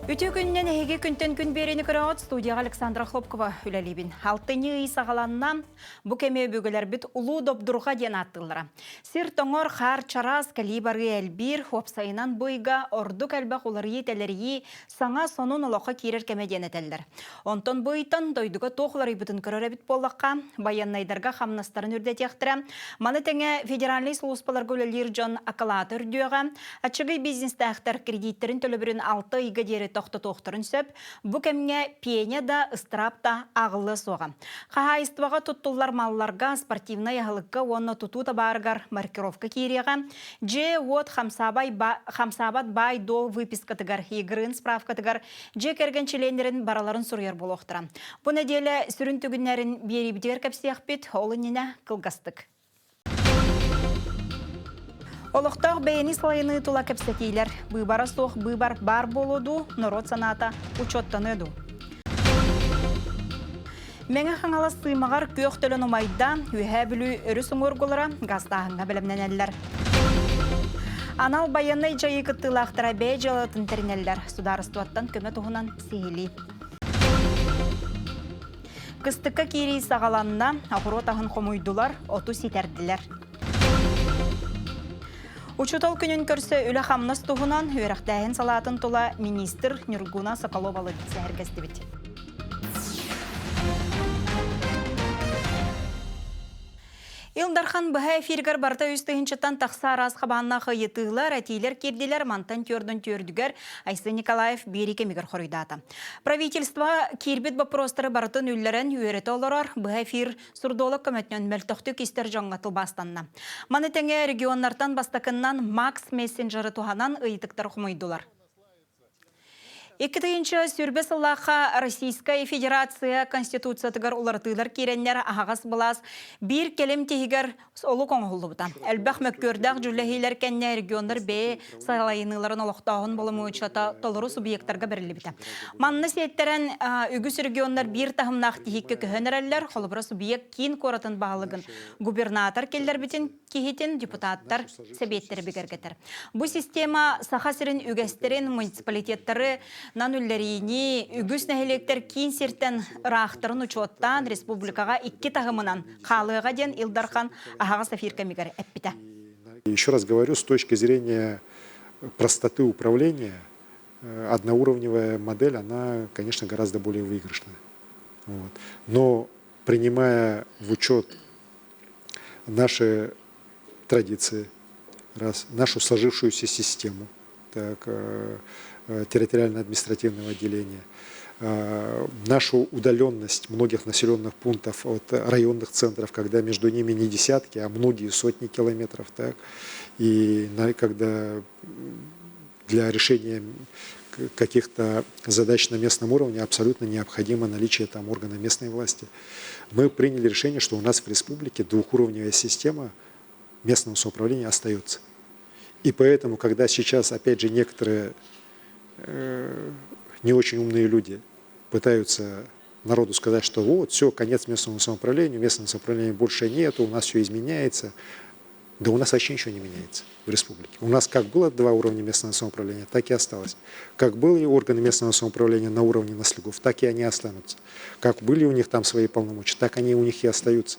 Үтүө күнүнэн эһиги күнтэн күн биэриини көрөҕүт студияҕа Александра Хлопкова үлэлиибин. Алтынньы ый саҕаланна. Бу кэми өбүгэлэрбит Улуу Добдурҕа диэн ааттыыллара. Сир тоҥор, хаар чараас, кэлии барыы элбиир, уопсайынан бу ыйга ордук элбэх уларыйыы-тэлэрийии, саҥа сонун олоххо киирэр кэмэ диэн этэллэр. Онтон бу ыйтан дойдуга туох уларыйбытын көрөр эбит буоллахха, байыаннайдарга хамнастарын үрдэтиэхтэрэ. Маны тэҥэ федеральнай сулууспаларга үлэлиир дьон акылаата үрдүөҕэ, аччыгый бизнестээхтэр кредиттэрин төлөбүрүн 6 ыйга диэри тохтотуохтарын сөп. Бу кэмҥэ пеня да, ыстыраап да ааҕыллыа суоҕа. Хаһаайыстыбаҕа туттуллар малларга, спортивнай аһылыкка уонна тутуу табаарыгар маркировка киириэҕэ. Дьиэ-уот хамсаабат баай-дуол выпискатыгар, ЕГРН справкатыгар дьиэ кэргэн чилиэннэрин бараларын суруйар буолуохтара. Бу нэдиэлэ сүрүн түгүннэрин биэриибитигэр кэпсиэхпит, ол иннинэ кылгастык. Олохтоох бэйэни салайыныы тула кэпсэтиилэр. Быыбара суох быыбар баар буолуо дуу, норуот санаата учуоттаныа дуу? Мэҥэ Хаҥалас Сыымаҕар күөх төлөн умайда, Үөһээ Бүлүү өрүс уҥуоргулара газтааһыҥҥа бэлэмнэнэллэр. Анал байыаннай дьайыы кыттыылаахтара бэйэ дьыалатын тэринэллэр, судаарыстыбаттан көмө туһунан сиһилии. Кыстыкка киирии саҕаланна, оҕуруот аһын хомуйдулар, оту ситэрдилэр. Учуутал күнүн көрсө үлэ-хамнас туһунан үөрэхтээһин салаатын тула министр Нюргуна Соколова сэһэргэстибит. Ил Дархан быһа эфиргэр барыта үс тыһыынчаттан тахса араас хабааннаах ыйытыылар, этиилэр киирдилэр. Мантан түөрдүн түөрдүгэр Айсен Николаев биэри кэмигэр хоруйдаата. Правительство киирбит боппуруостары барытын үллэрэн үөрэтэ олорор. Быһа эфир сурдолог көмөтүнэн мөлтөхтүк истэр дьоҥҥо тылбаастанна. Маны тэҥэ регионнартан бастакыннан Макс мессенджеры туһанан ыйытыктар хомуйдулар. 2020 сыллаахха Российскай Федерация Конституциятыгар уларытыылар киирэннэр аһаҕас былаас биир кэлим тиһигэр олук оҥоһуллубута. Элбэх мөккүөрдээх дьүүллэһиилэр кэннэ регионнар бэйэ салайыныыларын олохтооһун боломуочуйата толору субъектарга бэриллибитэ. Манна сиэттэрэн үгүс регионнар биир таһымнаах тиһиккэ көһөн эрэллэр. Холобура, субъект киин куоратын баһылыгын губернатор киллэрбитин киһитин депутаттар сэбиэттэрэ бигэргэтэр. Бу система Саха сирин үгэстэрин муниципалитеттары нан үллэриини үгүс нэһилиэктэр киин сиртэн ыраахтарын учуоттаан республикаҕа икки таһымынан хаалыаҕа диэн Ил Дархан аһаҕас эфир кэмигэр эппитэ. Еще раз говорю, с точки зрения простоты управления, одноуровневая модель, она, конечно, гораздо более выигрышная. Вот. Но принимая в учет наши традиции, раз, нашу сложившуюся систему так, э, э, территориально-административного отделения, э, нашу удаленность многих населенных пунктов от районных центров, когда между ними не десятки, а многие сотни километров, так, и когда для решения каких-то задач на местном уровне абсолютно необходимо наличие там органа местной власти. Мы приняли решение, что у нас в республике двухуровневая система местного самоуправления остается. И поэтому, когда сейчас, опять же, некоторые э, не очень умные люди пытаются народу сказать, что вот, все, конец местному самоуправлению, местного самоуправления больше нету, у нас все изменяется. Да у нас вообще ничего не меняется в республике. У нас как было два уровня местного самоуправления, так и осталось. Как были органы местного самоуправления на уровне наслегов, так и они останутся. Как были у них там свои полномочия, так они у них и остаются.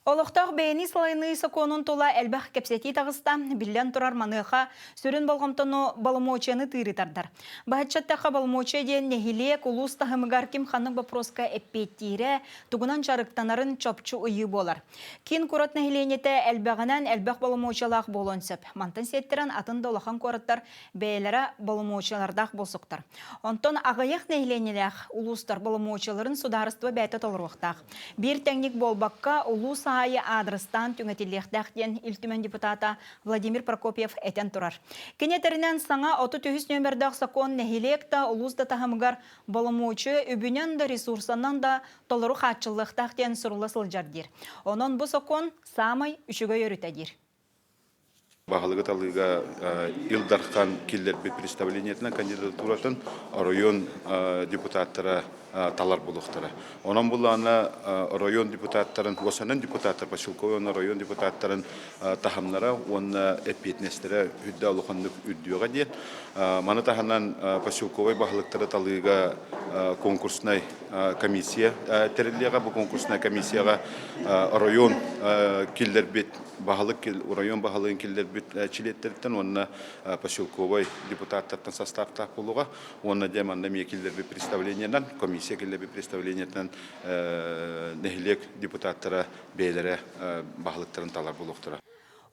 Олохтоох бэйэни салайыныы сокуонун тула элбэх кэпсэтии таҕыста, биллэн турар маныаха сүрүн болҕомтону боломуочуйаны тыыры тардар. Баһыччаттахха боломуочуйа диэн нэһилиэк улуус таһымыгар ким ханнык боппуруоска эппиэттиирэ, тугунан дьарыктанарын чопчу ыйыы буолар. Киин куорат нэһилиэнньэтэ элбэҕинэн элбэх боломуочуйалаах буолуон сөп. Мантан сиэттэрэн атын да улахан куораттар бэйэлэрэ боломуочуйалардаах буолсуктар. Онтон аҕыйах нэһилиэнньэлээх улуустар боломуочуйаларын судаарыстыба бэйэтэ толоруохтаах. Биир тэҥник буолбакка, улуус аайы аадырыстаан түҥэтиллиэхтээх диэн Ил Түмэн депутата Владимир Прокопьев этэн турар. Кини этэринэн, саҥа 33 нүөмэрдээх сокуон нэһилиэк да, улуус да таһымыгар боломуочуйа үбүнэн да, ресурсанан да толору хааччыллыахтаах диэн сурулла сылдьар диир. Онон бу сокуон саамай үчүгэй өрүтэ диир. Баһылыгы талыыга Ил Дархан киллэрбит представлениетынан кандидатуратын оройуон депутаттара талар буолуохтара. Онон буллаана оройуон депутаттарын, уосанан депутаттар, поселковой уонна оройуон депутаттарын таһымнара уонна эппиэтинэстэрэ үрдэ улаханнык үрдүөҕэ диэн. Маны таһынан поселковай баһылыктары талыыга конкурснай комиссия тэриллиэҕэ. Бу конкурснай комиссияҕа оройуон киллэрбит баһылык оройуон баһылыгын киллэрбит чилиэттэриттэн уонна поселковай депутаттартан састааптаах буолуоҕа. Уонна дьэ манна эмиэ киллэрбит представлениенан, комиссия киллэрбит представлениетынан нэһилиэк депутаттара бэйэлэрэ баһылыктарын талар буолуохтара.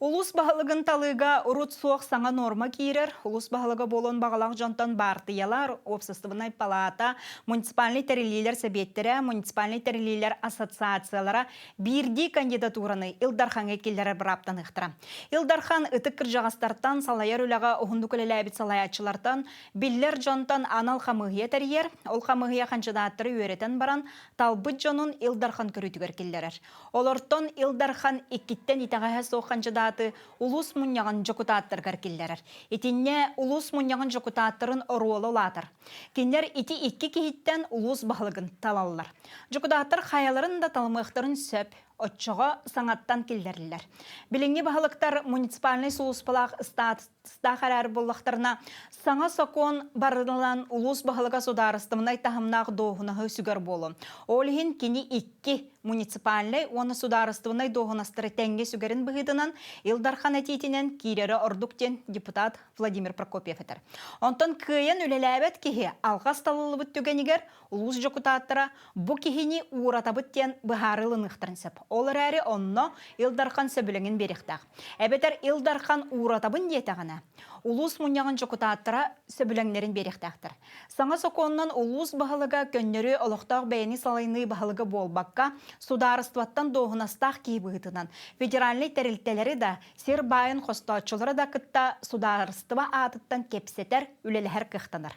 Улуус баһылыгын талыыга урут суох саҥа нуорма киирэр. Улуус баһылыга буолуон баҕалаах дьонтон баартыйалар, уопсастыбаннай палаата, муниципальнай тэриллиилэр сэбиэттэрэ, муниципальнай тэриллиилэр ассоциациялара биирдии кандидатураны Ил Дархаҥҥа киллэрэр бырааптаныахтара. Ил Дархан ытык кырдьаҕастартан, салайар үлэҕэ уһуннук үлэлээбит салайааччылартан, биллэр дьонтон анал хамыыһыйа тэрийэр. Ол хамыыһыйа хандьыдааттары үөрэтэн баран, талбыт дьонун Ил Дархан көрүүтүгэр киллэрэр. Олортон Ил Дархан иккиттэн итэҕэһэ суох хандьыдааты улуус мунньаҕын дьокутааттарыгар киллэрэр. Итиннэ улуус мунньаҕын дьокутааттарын оруола улаатар. Кинилэр ити икки киһиттэн улуус баһылыгын талаллар. Дьокутааттар хайаларын да талымыахтарын сөп, оччоҕо саҥаттан киллэриллэр. Билиҥҥи баһылыктар муниципальнай сулууспалаах ыстаатыстаах эрээри буоллахтарына, саҥа сокуон барылынан улуус баһылыга судаарыстыбаннай таһымнаах дуоһунаһы сүгэр буолуо. Ол иһин кини икки муниципальнай уонна судаарыстыбаннай дуоһунастары тэҥҥэ сүгэрин быһыытынан Ил Дархан этиитинэн киирэрэ ордук диэн депутат Владимир Прокопьев этэр. Онтон кыайан үлэлээбэт киһи алҕас талыллыбыт түгэнигэр улуус дьокутааттара бу киһини ууратабыт диэн быһаарыы ылыныахтарын сөп. Ол эрээри онно Ил Дархан сөбүлэҥин биэриэхтээх. Эбэтэр Ил Дархан ууратабын диэтэҕинэ, улуус мунньаҕын дьокутааттара сөбүлэҥнэрин биэриэхтээхтэр. Саҥа сокуонунан улуус баһылыга көннөрү олохтоох бэйэни салайыныы баһылыга буолбакка, судаарыстыбаттан дуоһунастаах киһи быһыытынан федеральнай тэрилтэлэри да, сир баайын хостооччулары да кытта судаарыстыба аатыттан кэпсэтэр, үлэлэһэр кыахтанар.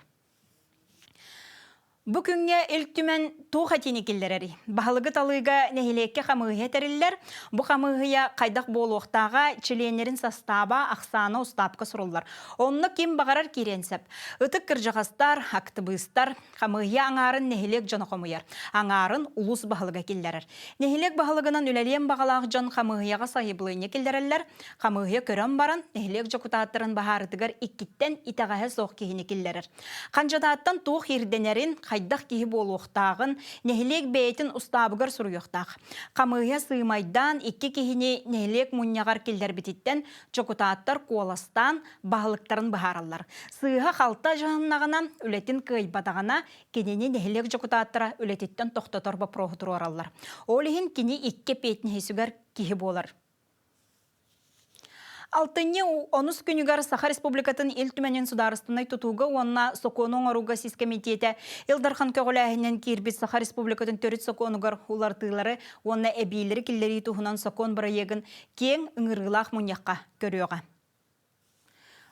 Бу күҥҥэ Ил Түмэн туох этиини киллэрэрий? Баһылыгы талыыга нэһилиэккэ хамыыһыйа тэриллэр. Бу хамыыһыйа хайдах буолуохтааҕа, чилиэннэрин састааба, ахсаана устаапка суруллар. Онно ким баҕарар киириэн сөп. Ытык кырдьаҕастар, актыбыыстар, хамыыһыйа аҥаарын нэһилиэк дьоно хомуйар, аҥаарын улуус баһылыга киллэрэр. Нэһилиэк баһылыгынан үлэлиэн баҕалаах дьон хамыыһыйаҕа сайабылыанньа киллэрэллэр. Хамыыһыйа көрөн баран, нэһилиэк дьокутааттарын баһаарытыгар иккиттэн итэҕэһэ суох киһини киллэрэр. Хандьыдааттан туох ирдэнэрин, хайдах киһи буолуохтааҕын нэһилиэк бэйэтин устаабыгар суруйуохтаах. Хамыыһыйа сыымайдаан икки киһини нэһилиэк мунньаҕар киллэрбититтэн дьокутааттар куоластаан баһылыктарын быһаараллар. Сыыһа-халта дьаһаннаҕына, үлэтин кыайбатаҕына, кинини нэһилиэк дьокутааттара үлэтиттэн тохтотор боппуруоһу туруораллар. Ол иһин кини икки эппиэтинэһи сүгэр киһи буолар. Алтынньы онус күнүгэр Саха Республикатын Ил Түмэнин судаарыстыбаннай тутууга уонна сокуону оҥорууга сис кэмитиэтэ Ил Дархан көҕүлээһининэн киирбит Саха Республикатын төрүт сокуонугар уларытыылары уонна эбиилэри киллэрии туһунан сокуон бырайыагын киэҥ ыҥырыылаах мунньахха көрүөҕэ.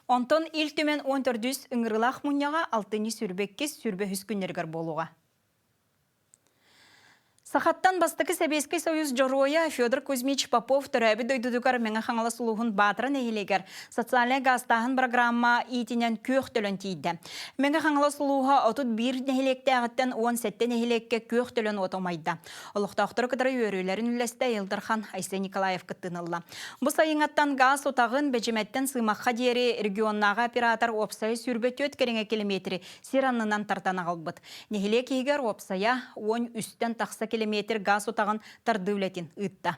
Онтон Ил Түмэн 14-үс ыҥырыылаах мунньаҕа алтынньы 22-с 23 күннэригэр буолуоҕа. Сахаттан бастакы Сэбиэскэй Союз Дьоруойа Федор Кузьмич Попов төрөөбүт дойдутугар Мэҥэ Хаҥалас улууһун Баатара нэһилиэгэр социальнай гаастааһын программа иитинэн күөх төлөн тиийдэ. Мэҥэ Хаҥалас улууһа 31 нэһилиэктээҕиттэн 17 нэһилиэккэ күөх төлөн уота умайда. Олохтоохтору кытары үөрүүлэрин үллэстэ Ил Дархан Айсен Николаев кыттыыны ылла. Бу сайыҥҥаттан гаас утаҕын Бэдьимэттэн Сыымахха диэри регионнааҕы оператор уопсайа 24 кэриҥэ километри сир аннынан тардан аҕалбыт. Нэһилиэк иһигэр уопсайа 13-тэн тахса километр гаас утаҕын тардыы үлэтин ыытта.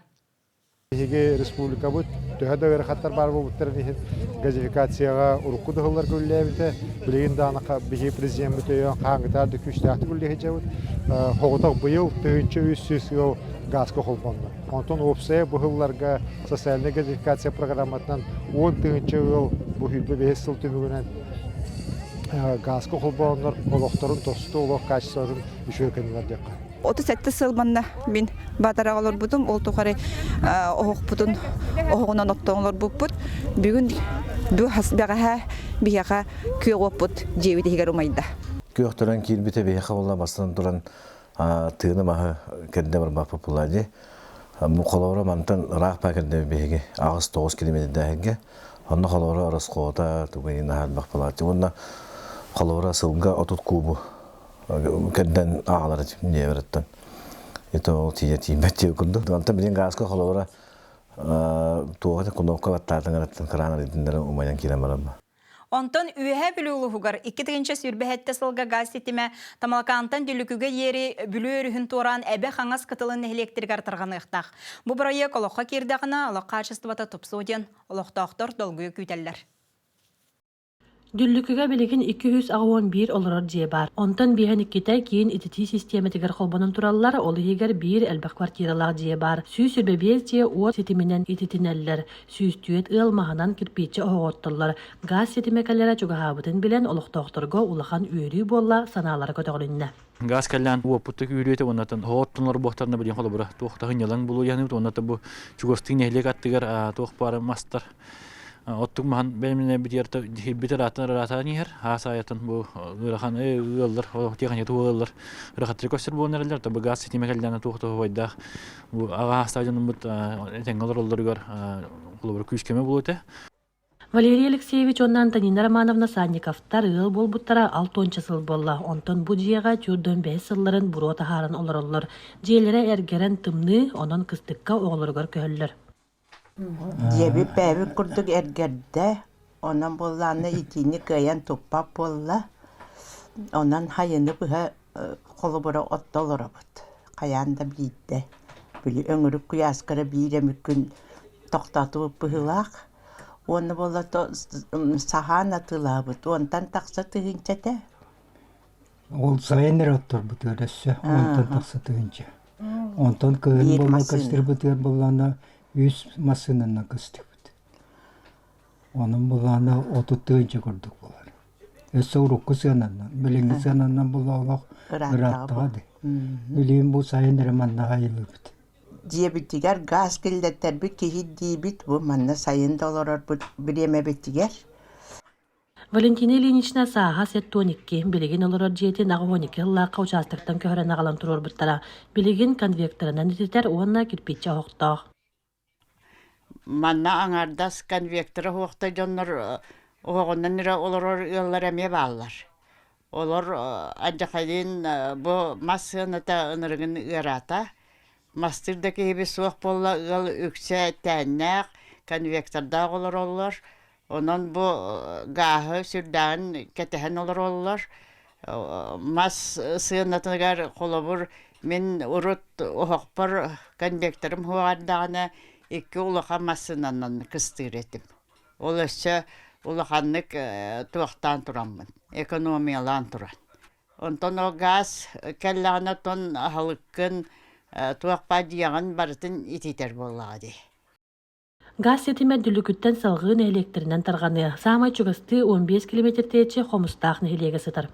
Биһиги республикабыт төһө да ыарахаттар баар буолбуттарын иһин газификацияҕа урукку да сылларга үлэлээбитэ. Билигин даҕаны биһиги президеммит өйөөн хаһааҥҥытаар да күүстээхтик үлэлии сылдьабыт. Соҕотох быйыл 1300 ыал гааска холбонно. Онтон уопсайа бу сылларга социальнай газификация программатынан 10 000 ыал бу 25 сыл түмүгүнэн гааска холбооннор олохторун тосту олох качествотын үчүгэй кэннилэр диэххэ. 37 сыл манна мин Баатараҕа олорбутум, ол тухары оһохпутун оһоҕунан оттон олорбуппут. Бүгүн бу бэҕэһээ биһиэхэ күөх уоппут дьиэбит иһигэр умайда. Күөх төлөн киирбитэ биһиэхэ буолла бастан туран тыыны маһы кэрдэ барбаппыт буолла дии. Холобура мантан ыраах баа кэрдэ биһиги 8-9 километрдээһиргэ. Онно холобура ороскуота тугу наһаа элбэх буолааччы. Уонна холобура сылга 30 куубу кэрдэн аҕалар дьиэбэриттэн. Это ол тиийэ тиийбэт диэ курдук. Онтон билин гааска холобура туоҕа кунуопка баттаатыҥ араттан кыраан арыйтыннары умайан киирэн баран. Онтон Үөһээ Бүлүү улууһугар 2027 сылга газ ситимэ Тамалакаантан Дүллүкүгэ диэри Бүлүү өрүһүн туораан Эбэ Хаҥас кытылын нэһилиэктэригэр тарҕаныахтаах. Бу бырайыак олоххо киирдэҕинэ, олох хаачыстыбата тупсуо диэн олохтоохтор долгуйа күүтэллэр. Дүллүкүгэ билигин 281 олорор дьиэ баар. Онтон биэһэн иккитэ киин ититии систиэмэтигэр холбонон тураллар, ол иһигэр биир элбэх квартиралаах дьиэ баар. 125 дьиэ уот ситиминэн ититинэллэр. 104 ыал маһынан кирпииччэ оһоҕоттоллор. Газ ситимэ кэлэрэ чугаһаабытын билэн, олохтоохторго улахан үөрүү буолла, санаалара көтөҕүлүннэ. Газ кэллээн уоппуттук үүрүөтэ уоннатан оһоҕоттонор буохтарына билин холобура туох да хынньалаҥ булуйаныт уонна бу чугастыы нэһилиэк аттыгар туох баар мастар оттук маһан бэлэмнэнэ битиэр битер ааттан ыраатаан иһэр хаас аайытын бу ыарахан ыаллар тиэхиньикэ ыаллар ырахаттары көстөр буолан эрэллэр то бу газ ситимэ кэллээнэ туох туһуйдаах бу аҕа хаастаах дьонуммут этэҥҥэ олороллоругар холобура күүс-көмө буолуо этэ. Валерий Алексеевич уонна Антонина Романовна Санниковтар ыал буолбуттара 60 сыл буолла. Онтон бу дьиэҕэ 45 сылларын буруо таһааран олороллор. Дьиэлэрэ эргэрэн тымныы, онон кыстыкка оҕолоругар көһөллөр. Дьиэбит бэйэбит курдук эргэрдэ, онон буоллаҕына итиини кыайан туппат буолла. Онон хайыны быһа холобура отто олоробут. Хайаан да биирдэ. Били өҥүрүк куйааска эрэ биир эмит күн тохтоотубут быһыылаах. Уонна буолла саһаан атыылаабыт. Уонтан тахса тыһыынча этэ. Ол сайын эрэ отторбутугар өссө уонтан тахса тыһыынча. Онтон кыһын буолла кыстырбытыгар буоллаҕына үс массыынанан кыстыбыт. Онон буоллаҕына 30 тыһыынча курдук буолар. Өссө урукку сыананан, билиҥҥи сыананан буолла олох ырааттаҕа дии. Билигин бу сайын эрэ манна айыллыбыт. Дьиэбитигэр газ киллэртэрбит киһи диибит бу манна сайын да олорорбут бириэмэбитигэр. Валентина Ильинична сааһа 72, билигин олорор дьиэтин 82 сыллаахха учаастактан көһөрөн аҕалан туруорбуттара. Билигин конвекторынан ититэр уонна кирпииччэ оһохтоох. Манна аҥаардас конвектора оһохто дьоннор оһоҕунан эрэ олорор ыаллар эмиэ бааллар. Олор алдьархайын бу мас сыаната ынырыгын ыараата. Мастыыр да киһибит суох буолла ыал үксэ тээннээх, конвектордаах олороллор. Онон бу гааһы сүрдээҕин кэтэһэн олороллор. Мас сыанатыгар холобур мин урут оһохпор конвекторым суоҕардаҕына икки улахан массыынанан кыстыыр этим. Ол өссө улаханнык туохтаан тураммын, экономиялаан туран. Онтон ол гаас кэллэҕинэ оттон аһылыккын туох баар дьиэҕин барытын ититэр буоллаҕа дии. Газ ситимэ Дүллүкүттэн салҕыы нэһилиэктэринэн тарҕаныа. Саамай чугастыы 15 километр тэйиччи Хомустаах нэһилиэгэ сытар.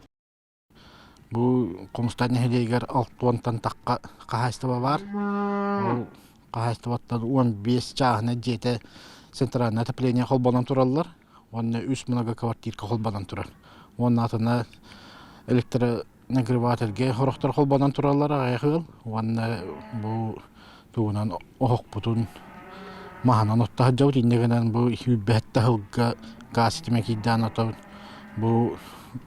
Бу Хомустаах нэһилиэгэр 60-тан тахха хаһаайыстыба баар. Ол хаһаайыстыбаттан 15 чааһына дьиэтэ центральное отопление холбонон тураллар. Уонна үс многоквартирка холбонон турар. Уонна атына электронагревательгэ сорохтор холбонон тураллар аҕыйах ыал. Уонна бу тугунан оһохпутун маһынан отто сылдьабыт. Инньэ гынан бу сүүрбэһит таһылга гаас ситимэ киирдээн отобут. Бу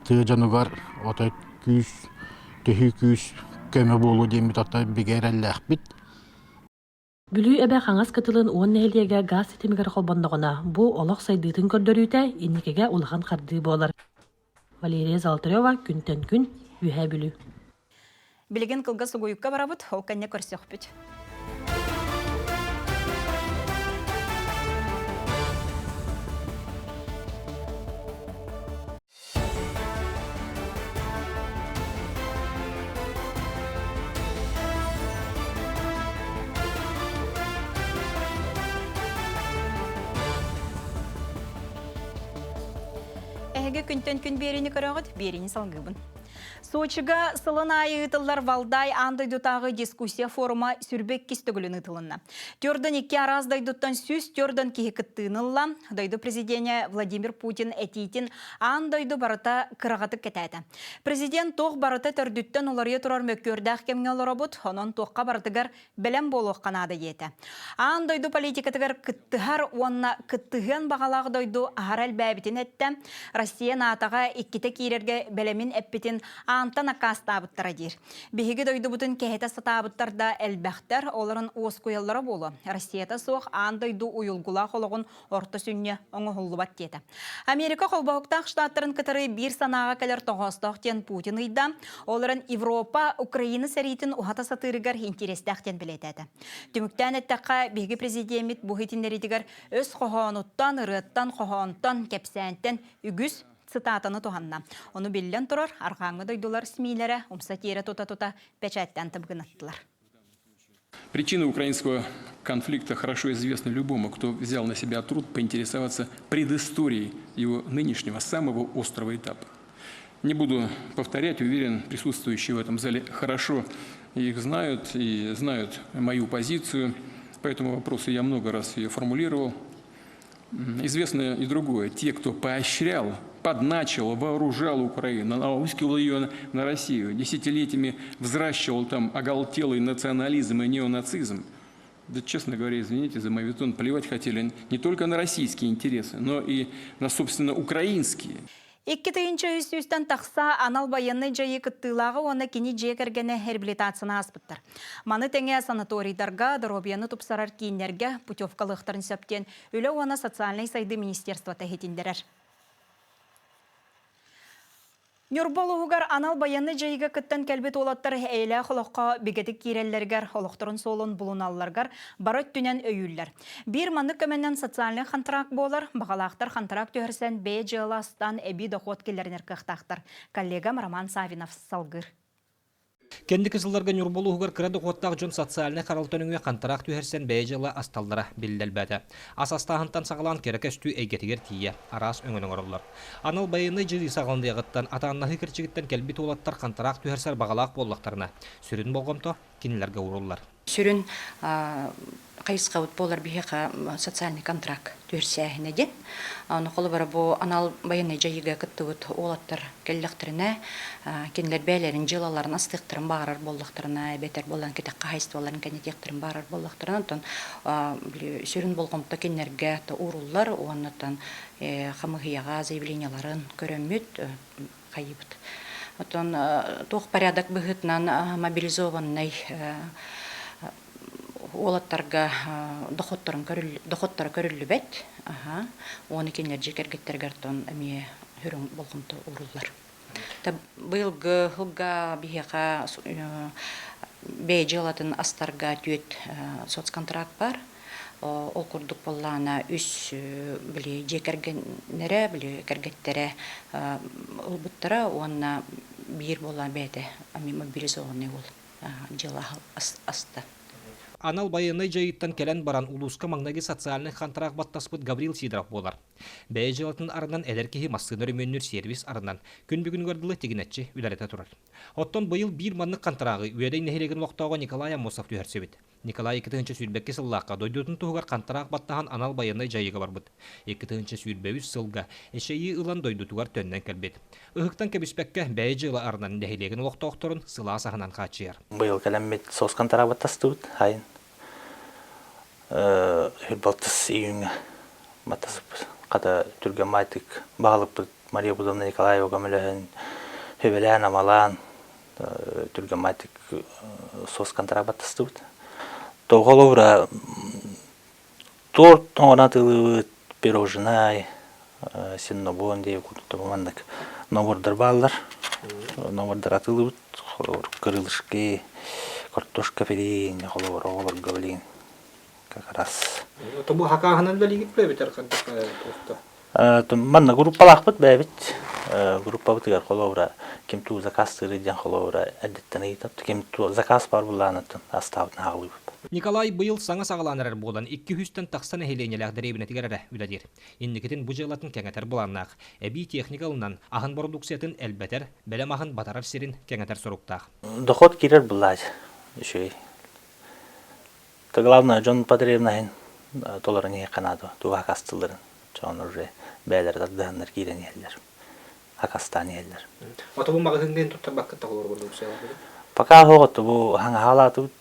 тыа дьонугар отой күүс, төһүү күүс көмө буолуо диэммит отой бигэ эрэллээхпит. Бүлүү эбэ хаҥас кытылын уон нэһилиэгэ гаас ситимигэр холбонноҕуна, бу олох сайдыытын көрдөрүүтэ инникигэ улахан хардыы буолар. Валерия Золотарева, Күнтэн күн, Үөһээ Бүлүү. Билигин кылгас угуйукка барабыт, ол кэннэ көрсөхпүт. Эһиги күнтэн күн биэриини көрөҕүт, биэриини салгыыбын. Сочига сылын аайы ыытыллар Валдай аан дойдутааҕы дискуссия форума сүрбэ иккис төгүлүн ыытылынна. Төрдөн икки араас дойдуттан 104 киһи кыттыыны ылла. Дойду президенэ Владимир Путин этиитин аан дойду барыта кыраҕатык кэтээтэ. Президент туох барыта төрдүттэн уларыйа турар мөккүөрдээх кэмҥэ олоробут, онон туохха барытыгар бэлэм буолуохха наада диэтэ. Аан дойду политикатыгар кыттыһар уонна кыттыһыан баҕалаах дойду аһара элбээбитин эттэ. Россия НАТО-ҕа иккитэ киирэргэ бэлэмин эппитин аантан аккаастаабыттара диир. Биһиги дойдубутун кэһэтэ сатаабыттар да элбэхтэр, олорон уоскуйаллара буолуо. Россията суох аан дойду уйулгулаах олоҕун орто сүнньэ оҥоһуллубат диэтэ. Америка холбоһуктаах штаттарын кытары биир санааҕа кэлэр тоҕоостоох диэн Путин ыйда. Ол эрэн Европа Украина сэриитин уһата сатыырыгар интириэстээх диэн бэлиэтээтэ. Түмүктээн эттэххэ, биһиги президеммит бу иһитиннэриитигэр өс хоһоонуттан, ырыаттан, хоһоонтон, кэпсээнтэн үгүс цитатаны туһанна. Ону биллэн турар, арҕааҥҥы дойдулар СМИлэрэ умса тиэрэ тута-тута печатьтаан тыбыгынаттылар. Причины украинского конфликта хорошо известны любому, кто взял на себя труд поинтересоваться предысторией его нынешнего самого острого этапа. Не буду повторять, уверен, присутствующие в этом зале хорошо их знают и знают мою позицию. По этому вопросу я много раз ее формулировал. Известно и другое. Те, кто поощрял, подначивал, вооружал Украину, наускивал ее на Россию, десятилетиями взращивал там оголтелый национализм и неонацизм, да, честно говоря, извините за мавитон, плевать хотели не только на российские интересы, но и на, собственно, украинские. Икки тыһыынча үс сүүстэн тахса анал байыаннай дьайыы кыттыылааҕа уонна кини дьиэ кэргэнэ реабилитацияны ааспыттар. Маны тэҥэ санаторийдарга, доруобуйаны тупсарар кииннэргэ путевкалыахтарын сөп диэн Үлэ уонна социальнай сайдыы министерствота иһитиннэрэр. Ньурба улууһугар анал байыаннай дьайыыга кыттан кэлбит уолаттар эйэлээх олоххо бигэтик киирэллэригэр, олохторун суолун булуналларыгар бары өттүнэн өйүүллэр. Биир маннык көмөнөн социальнай хантараак буолар, баҕалаахтар хантараак түһэрсэн бэйэ дьыала астаан эбии дохуот киллэринэр кыахтаахтар. Коллегам Роман Савинов салгыыр. Кэнники сылларга Ньурба улууһугар кыра дохуоттаах дьон социальнай харалта нөҥүө хантараак түһэрсэн бэйэ дьыала асталлара биллэлбээтэ. Ас астааһынтан саҕалаан кэрэ көстүү эйгэтигэр тиийэ араас өҥөнү оҥороллор. Анал байыаннай дьайыы саҕаланыаҕыттан атааннаһыы кэрчигиттэн кэлбит уолаттар хантараак түһэрсэр баҕалаах буоллахтарына, сүрүн болҕомто кинилэргэ ууруллар. Сүрүн хайысхабыт буолар биһиэхэ социальный контракт түһэрсээһинэ диэн. Аны холобура бу анал байыаннай дьайыыга кыттыбыт уолаттар кэллэхтэринэ, кинилэр бэйэлэрин дьыалаларын астыахтарын баҕарар буоллахтарына, эбэтэр буолан кэтэх хаһаайыстыбаларын кэннитиэхтэрин баҕарар буоллахтарына, онтон сүрүн болҕомто кинилэргэ ууруллар уонна оттон хамыыһыйаҕа заявлениеларын көрөммүт хайыыбыт. Оттон туох порядок быһыытынан мобилизованнай уолаттарга доходторун доходторо көрүллүбэт. Уону кинилэр дьиэ кэргэттэригэр тон эмиэ хүрүҥ болҕомто ууруллар. Быйылгы сылга биһиэхэ бэйэ дьыалатын астарга түөрт соцконтракт бар. Ол курдук буоллаҕына үс били дьиэ кэргэннэрэ, били кэргэттэрэ ылбыттара уонна биир буоллаҕына бэйэтэ мобилизованный уол дьыала аста. Анал байыаннай дьайыыттан кэлэн баран улууска маҥнайгы социальнай хантараак баттаспыт Гаврил Сидоров буолар. Бэйэ дьыалатын арынан эдэр киһи массыына өрөмүөннүүр сервис арынан күн бүгүнүгэр дылы тигинэччи үлэлэтэ турар. Оттон быйыл биир маннык хантараагы Үөдэй нэһилиэгин олохтооҕо Николай Аммосов түһэрсибит. Николай 2022 сыллаахха дойдутун туһугар хантараак баттаһан анал байыаннай дьайыыга барбыт. 2023 сылга эчэйии ылан дойдутугар төннөн кэлбит. Ыһыктан кэбиспэккэ бэйэ дьыала арынан нэһилиэгин олохтоохторун сылаас аһынан хааччыйар. Быйыл кэлэммит соус хантараак баттастыбыт. Хайын балтыс июньҥа баттасыппыт. Хата түргэн баайтык баһылыкпыт Мария Пудовна Николаева көмөлөһөн, сүбэлээн-амалаан түргэн баайтык соус хантараак баттастыбыт. Тоҕо торт оҥорон атыылыыбыт, пирожнай, синнабон диэн курдук маннык набордар бааллар. Набордар атыылыыбыт. Холобур, крылышки, картошка фри, холобур, оҕолорго билигин как раз. Тобу хакааһынан үлэлиигит эбэтэр хайдах туохта? Манна группалаахпыт бэйэбит. Группабытыгар холобура ким туу заказ диэн холобура эрдэттэн ыйытап, ким туу заказ бар буллаанаттан астаабытын хаалыыбыт. Николай быйыл саҥа саҕалаан эрэр буолан, 200-тэн тахса нэһилиэнньэлээх дэриэбинэтигэр эрэ үлэлиир. Инникитин бу дьыалатын кэҥэтэр былааннаах. Эбии техника ылынан, аһын бородууксуйатын элбэтэр, бэлэм аһын батарар сирин кэҥэтэр соруктаах. Доход киирэр былаат үчүгэй. То главное дьон потребноһын толорон иһиэххэ наада. Туох акастылларын. Дьон уже бэйэлэрэ тардыһаннар киирэн иһэллэр. Акастаан иһэллэр. Ото бу маҕаһыыҥҥа туттарбаккыт тоҕолор бородууксуйаларгытын? Пока оһоҕот бу хаҥаһаалаатыбыт,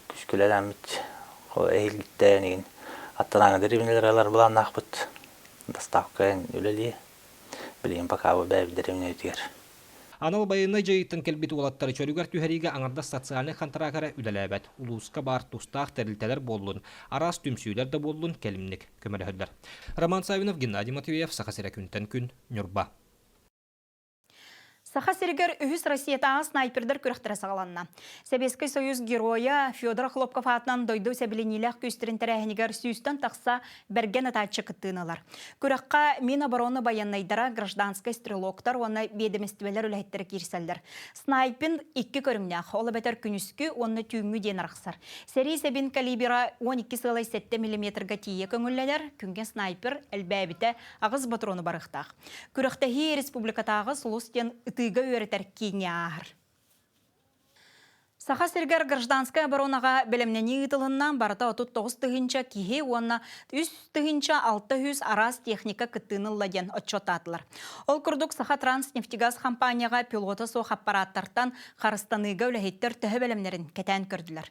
күскүлэлээммит эһилгиттээн игин аттанааҥы дэриэбинэлэр ылар былааннаахпыт. Доставка үлэлиэ. Билигин пока бу бэйэбит дэриэбинэбитигэр. Анал байыаннай дьайыыттан кэлбит уолаттары чөлүгэр түһэриигэ аҥардас социальнай хантараак эрэ үлэлээбэт. Улууска баар тустаах тэрилтэлэр буоллун, араас түмсүүлэр да буоллун кэлимник көмөлөһөллөр. Роман Савинов, Геннадий Матвеев, Саха сирэ күнтэн күн, Ньурба. Саха сиригэр үһүс Россиятааҕы снайпердар күрэхтэрэ саҕаланна. Сэбиэскэй Союз геройа Федор Хлопков аатынан дойду сэбилэниилээх күүстэрин тэрээһинигэр сүүстэн тахса бэргэн ытааччы кыттыыны ылар. Күрэххэ Минобороны байыаннайдара, гражданскай стрелоктар уонна биэдэмистибэлэр үлэһиттэрэ киирсэллэр. Снайпинг икки көрүҥнээх, ол эбэтэр күнүскү уонна түүҥҥү диэн арахсар. Сэрии сэбин калибра 12,7 миллиметрга тиийэ көҥүллэнэр, күҥҥэ снайпер элбээбитэ аҕыс ботуруону барыахтаах. Күрэхтэһии республикатааҕы Сулус диэн ытыыга үөрэтэр кииҥҥэ ааһар. Саха сиригэр гражданскай оборонаҕа бэлэмнэнии ыытылынна барыта 39 тыһыынча киһи уонна 3 тыһыынча 600 араас техника кыттыыны ылла диэн отчуоттаатылар. Ол курдук Саха Транснефтегаз компанияҕа пилота суох аппарааттартан харыстаныыга үлэһиттэр төһө бэлэмнэрин кэтээн көрдүлэр.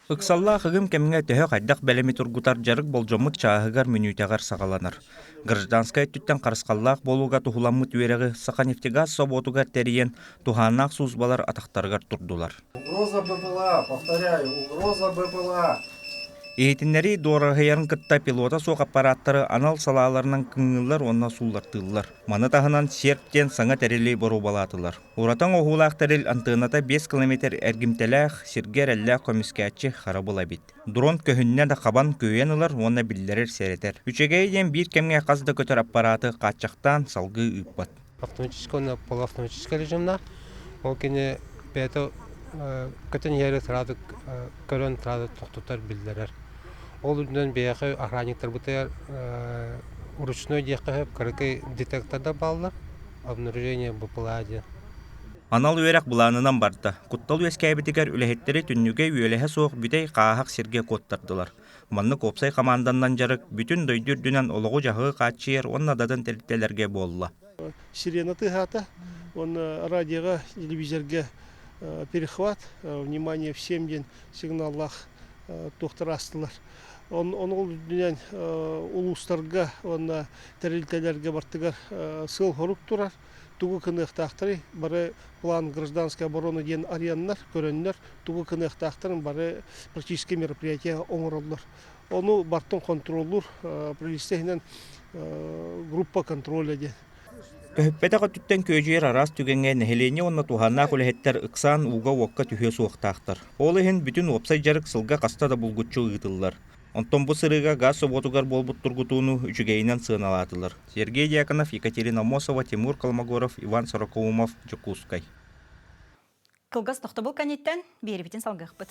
Ыксаллаах ыгым кэмҥэ төһө хайдах бэлэми тургутар дьарык болдьоммут чааһыгар мүнүүтэҕэр саҕаланар. Гражданскай өттүттэн харысхаллаах буолууга туһуламмыт үөрэҕи Саханефтегаз собуотугар тэрийэн, туһааннаах службалар атахтарыгар турдулар. Угроза БПЛА, повторяю, угроза БПЛА. Иһитиннэрии дуораһыйарын кытта пилота суох аппарааттары анал салааларынан кыҥыыллар уонна сууллартыыллар. Маны таһынан «Серп» диэн саҥа тэрили боруобалаатылар. Уратан оһуулаах тэрил антыаната 5 километр эргимтэлээх, сиргэ эрэллээх көмүскээччи харабыл эбит. Дрон көһүннэ да хабан күөйэн ылар уонна биллэрэр сэрэтэр. Үчүгэй диэн биир кэмҥэ хас да көтөр аппарааты хааччахтаан салгыы ыыппат. Автоматическай уонна полуавтоматическай режимнээх. Ол кини бэйэтэ көтөн иһэри сразу көрөн сразу тохтотор биллэрэр. Ол үрдүнэн биһиэхэ охранниктарбытыгар ручной диэххэ сөп кыракый детектордар бааллар. Обнаружение БПЛА диэн. Анал үөрэх былаанынан барда. Куттал үөскээбитигэр үлэһиттэри түннүгэ үөлэһэ суох бүтэй хааһах сиргэ куоттардылар. Маннык уопсай хамаанданнан дьарык бүтүн дойду үрдүнэн олоҕу-дьаһаҕы хааччыйар уонна датын тэрилтэлэргэ буолла. Сирена тыаһаата уонна радиоҕа, телевизорга перехват, внимание всем диэн сигналлаах туохтар аастылар. Оны ол үрдүнэн улуустарга уонна тэрилтэлэргэ бартыгар сыал-сорук турар. Тугу кыныахтаахтарый? Бары план гражданской обороны диэн арыйаннар, көрөннөр, тугу кыныахтаахтарын бары практически мероприятие оҥороллор. Ону бартын контроллуур правительство иһинэн группа контроля диэн. Көһүппэтэх өттүттэн күөдьүйэр араас түгэҥҥэ нэһилиэнньэ уонна туһааннаах үлэһиттэр ыксаан ууга-уокка түһүө суохтаахтар. Ол иһин бүтүн уопсай дьарык сылга хаста да булгуччу ыытыллар. Онтон бу сырыыга газ собуотугар буолбут тургутууну үчүгэйинэн сыаналаатылар. Сергей Дьяконов, Екатерина Аммосова, Тимур Колмогоров, Иван Сорокоумов, Дьокуускай. Кылгас тохтобул кэнниттэн биэрибитин салгыахпыт.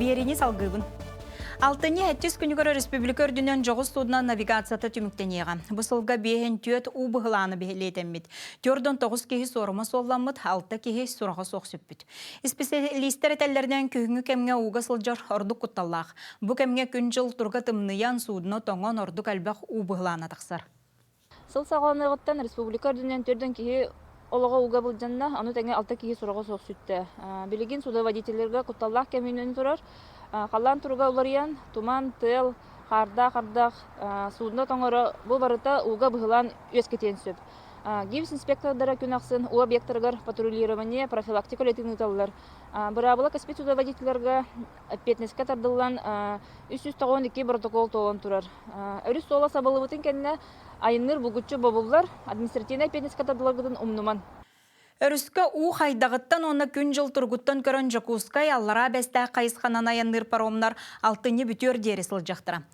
Биэриини салгыыбын. Алтынньы сэттис күнүгэр өрөспүүбүлүкэ үрдүнэн дьоҕус судно навигацията түмүктэниэҕэ. Бу сылга биэһин түөрт уу быһылааны бэлиэтэммит. Төрдөн тоҕус киһи суорума суолламмыт, алта киһи сураҕа суох сүппүт. Исписэлиистэр этэллэринэн күһүҥҥү кэмҥэ ууга сылдьар ордук кутталлаах. Бу кэмҥэ күн-дьыл туруга тымныйан, судно тоҥон ордук элбэх уу быһылаана тахсар. Сыл саҕаланыаҕыттан республика үрдүнэн төрдөн киһи олоҕо ууга былдьанна, ону тэҥэ алта киһи сураҕа суох сүттэ. Билигин судоводителлэргэ кутталлаах кэм үүнэн турар. Халлаан туруга уларыйан, туман, тыал, хаардаах ардах, судно тоҥоро бу барыта ууга быһылаан үөскэтиэн сөп. ГИБС инспектордара күн ахсын уу объектарыгар патрулирование, профилактика үлэтин ыыталлар. Быраабыла кэспит судоводителларга эппиэтинэскэ тардыллан 392 протокол туолан турар. Өрүс суола сабыллыбытын кэннэ айанныыр булгуччу бобуллар, административнай эппиэтинэскэ тардылларгытын умнуман. Өрүскэ уу хайдаҕыттан уонна күн-дьыл туругуттан көрөн Дьокуускай, Аллараа Бэстээх хайысханан айанныыр паромнар алтынньы бүтүөр диэри сылдьахтара.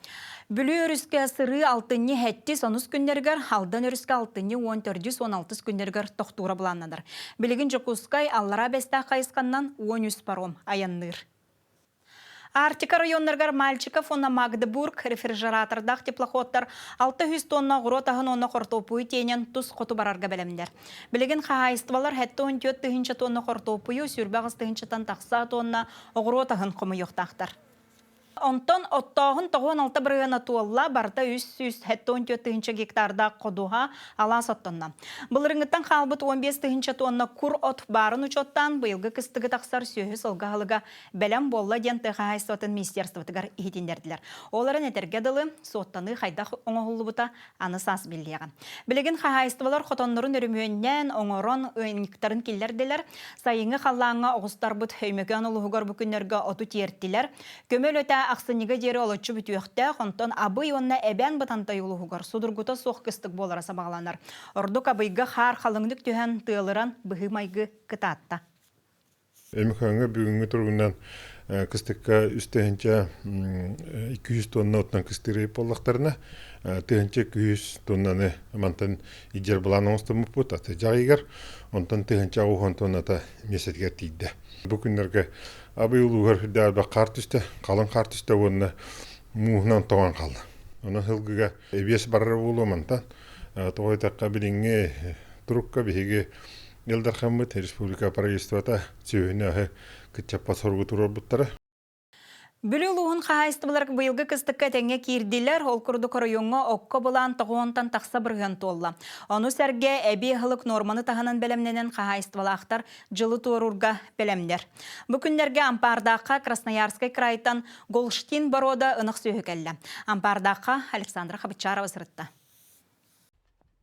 Бүлүү өрүскэ сырыы алтынньы сэттис онус күннэригэр, Алдан өрүскэ алтынньы 14-үс 16-ыс күннэригэр тохтуура былааннанар. Билигин Дьокуускай, Аллараа Бэстээх хайысханан 13 паром айанныыр. Арктика районнарыгар Мальчиков уонна Магдебург рефрижератордаах теплоходтар 600 тонна оҕуруот аһын уонна хортуоппуйу тиэнэн тус хоту барарга бэлэмнэр. Билигин хаһаайыстыбалар 74 тыһыынча тонна хортуоппуйу, 28 тыһыынчаттан тахса тонна оҕуруот аһын хомуйуохтаахтар. Онтон оттооһун 96 бырыһыана туолла, барыта 374 тыһыынча гектардаах ходуһа алаас оттонно. Былырыҥҥыттан хаалбыт 15 тыһыынча тонна кур от баарын учуоттаан, быйылгы кыстыгы тахсар сүөһү сылгы аһылыга бэлэм буолла диэн тыа хаһаайыстыбатын министерствотыгар иһитиннэрдилэр. Ол эрэн этэргэ дылы, суоттаныы хайдах оҥоһуллубута аны саас биллиэҕэ. Билигин хаһаайыстыбалар хотоннорун өрөмүөннээн, оҥорон, ыанньыктарын киллэрдилэр. Сайыҥҥы халлааҥҥа оҕустарбыт Өймөкөөн улууһугар бу күннэргэ оту тиэртилэр. Көмө үлэтэ ахсынньыга диэри олоччу бүтүөхтээх, онтон Абый уонна Эбээн Бытантай улууһугар судургута суох кыстык буолара сабаҕаланар. Ордук Абыйга хаар халыҥнык түһэн, тыалыран, быһыы-майгы кытаатта. Өймөкөөҥҥө бүгүҥҥү туругунан кыстыкка үс тыһыынча 200 тонна оттон кыстыыр буоллахтарына, тыһыынча 200 тоннаны мантан илдьэр былаан оҥостоммуппут аты дьаҕыйыгар, онтон тыһыынча 80 тонната миэстэтигэр тиийдэ. Бу күннэргэ Абый улууһугар үрдээх элбэх хаар түстэ, халыҥ хаар түстэ уонна мууһунан тоҥон хаалла. Онон сылгыга эбиэс барара буолуо мантан. Тоҕо диэтэххэ, билиҥҥи турукка биһиги Ил Дархаммыт республика правительствота сүөһүнү-аһы кыччаппат соругу туруорбуттара. Бүлүү улууһун хаһаайыстыбалара быйылгы кыстыкка этэҥҥэ киирдилэр. Ол курдук оройуоҥҥа окко былаан тоҕуонтан тахса бырыһыан туолла. Ону сэргэ эбии аһылык нуорманы таһынан бэлэмнэнэн хаһаайыстыбалаахтар дьылы туоруурга бэлэмнэр. Бу күннэргэ Ампаардаахха Красноярскай крайтан Голштин боруода ынах сүөһү кэллэ. Ампаардаахха Александра Хабычарова сырытта.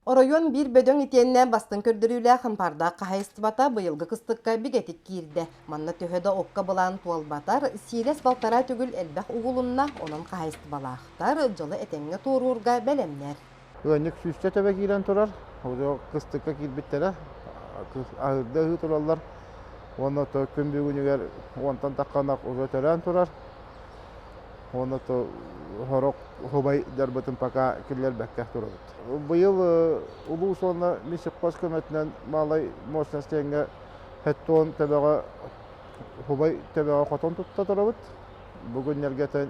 Оройуон биир бөдөҥ итиэннэ бастыҥ көрдөрүүлээх ампаардаах хаһаайыстыбата быйылгы кыстыкка бигэтик киирдэ. Манна төһө да окко былаан туолбатар, сиилэс балтараа төгүл элбэх угулунна, онон хаһаайыстыбалаахтар дьылы этэҥҥэ туоруурга бэлэмнэр. Ыанньык сүүсчэ төбө киирэн турар. Уже кыстыкка киирбиттэрэ. Аһыырда ыһыы тураллар. Уонна то күн бүгүнүгэр уонтан тахханах уже төрөөн турар. Уонна то сорох хубай дарбытын пока киллэрбэккэ турабыт. Быйыл улуус уонна Мисиппас көмөтүнэн малай мощностьҥа хеттон төбөҕө хубай төбөҕө хотон тутта турабыт. Бу күннэргэ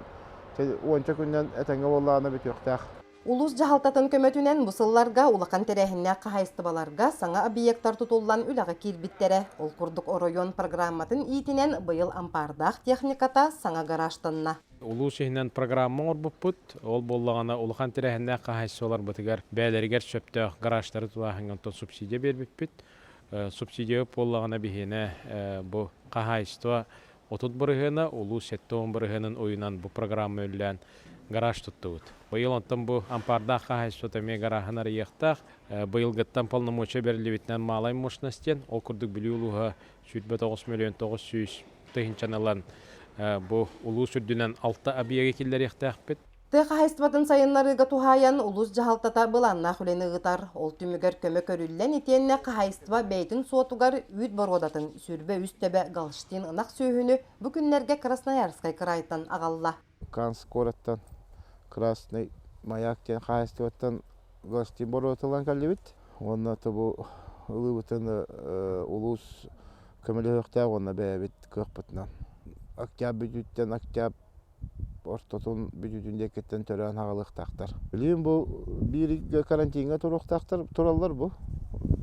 уонча күннэн этэҥҥэ буоллаҕына бүтүөхтээх. Улуус дьаһалтатын көмөтүнэн бу сылларга улахан тэрээһиннээх хаһаайыстыбаларга саҥа объектар тутуллан үлэҕэ киирбиттэрэ. Ол курдук оройуон программатын иитинэн быйыл ампаардаах техниката саҥа гаражтанна. Улуус иһинэн программа оҥорбуппут. Ол буоллаҕына улахан тэрээһиннээх хаһаайыстыбаларбытыгар бэйэлэригэр сөптөөх гаражтары тулааһыҥҥа онтон субсидия биэрбиппит. Субсидия буоллаҕына биһиэнэ бу хаһаайыстыба 30 бырыһыана, улуус 70 бырыһыанын уйунан бу программа үллээн гараж туттубут. Быйыл онтон бу ампаардаах хаһаайыстыбата эмиэ гарааһын арыйыахтаах. Быйылгыттан полномочия бэриллибитинэн малай мощность диэн, ол курдук Бүлүү улууһа 29 миллион 900 тыһыынчаны ылан бу улуус үрдүнэн алта объегы киллэриэхтээхпит. Тыа хаһаайыстыбатын сайыннарыыга туһаайан улуус дьаһалтата былааннаах үлэни ыытар. Ол түмүгэр көмө көрүллэн итиэннэ хаһаайыстыба бэйэтин суотугар үүт боруодатын 23 төбө Галштин ынах сүөһүнү бу күннэргэ Красноярскай кыраайтан аҕалла. Канск куораттан Красный маяк диэн хаһаайыстыбаттан Галштин боруодата ылан кэллибит. Уонна бу ылыыбытын улуус көмөлөһүөхтээх уонна бэйэбит кыахпытынан. Октябрь бүтүүттэн октябрь ортотун бүтүүтүн диэкиттэн төрөөн аҕалыахтаахтар. Билигин бу биир карантиҥҥа туруохтаахтар тураллар бу.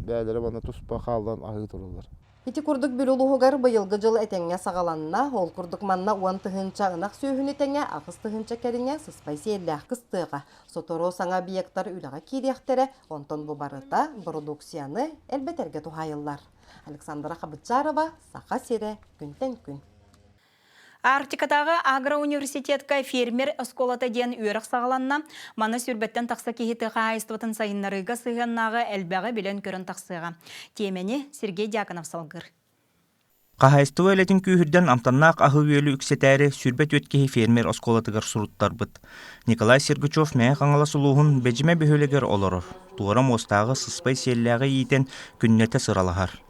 Бэйэлэрэ манна туспа хааллан аһыы тураллар. Ити курдук Бүлүү улууһугар быйылгы дьыл этэҥҥэ саҕаланна. Ол курдук манна 10 тыһыынча ынах сүөһүнү тэҥэ 8 тыһыынча кэриҥэ сыспай сиэллээх кыстыаҕа. Сотору саҥа объектар үлэҕэ киириэхтэрэ, онтон бу барыта бородууксуйаны элбэтэргэ туһаайыллар. Александра Хабычарова, Саха сирэ, күнтэн күн. Арктикатааҕы агроуниверситетка фермер оскуолата диэн үөрэх саҕаланна. Маны сүүрбэттэн тахса киһи тыа хаһаайыстыбатын сайыннарыыга сыһыаннааҕы элбэҕи билэн-көрөн тахсыаҕа. Тиэмэни Сергей Дьяконов салгыыр. Хаһаайыстыба үлэтин күүһүрдэн амтаннаах аһы-үөлү үксэтээри 24 киһи фермер оскуолатыгар суруттарбыт. Николай Сергучев Мэҥэ Хаҥалас улууһун Бэдьимэ бөһүөлэгэр олорор. Туора муостааҕы сыспай сиэллээҕи иитэн күннэтэ сыралаһар.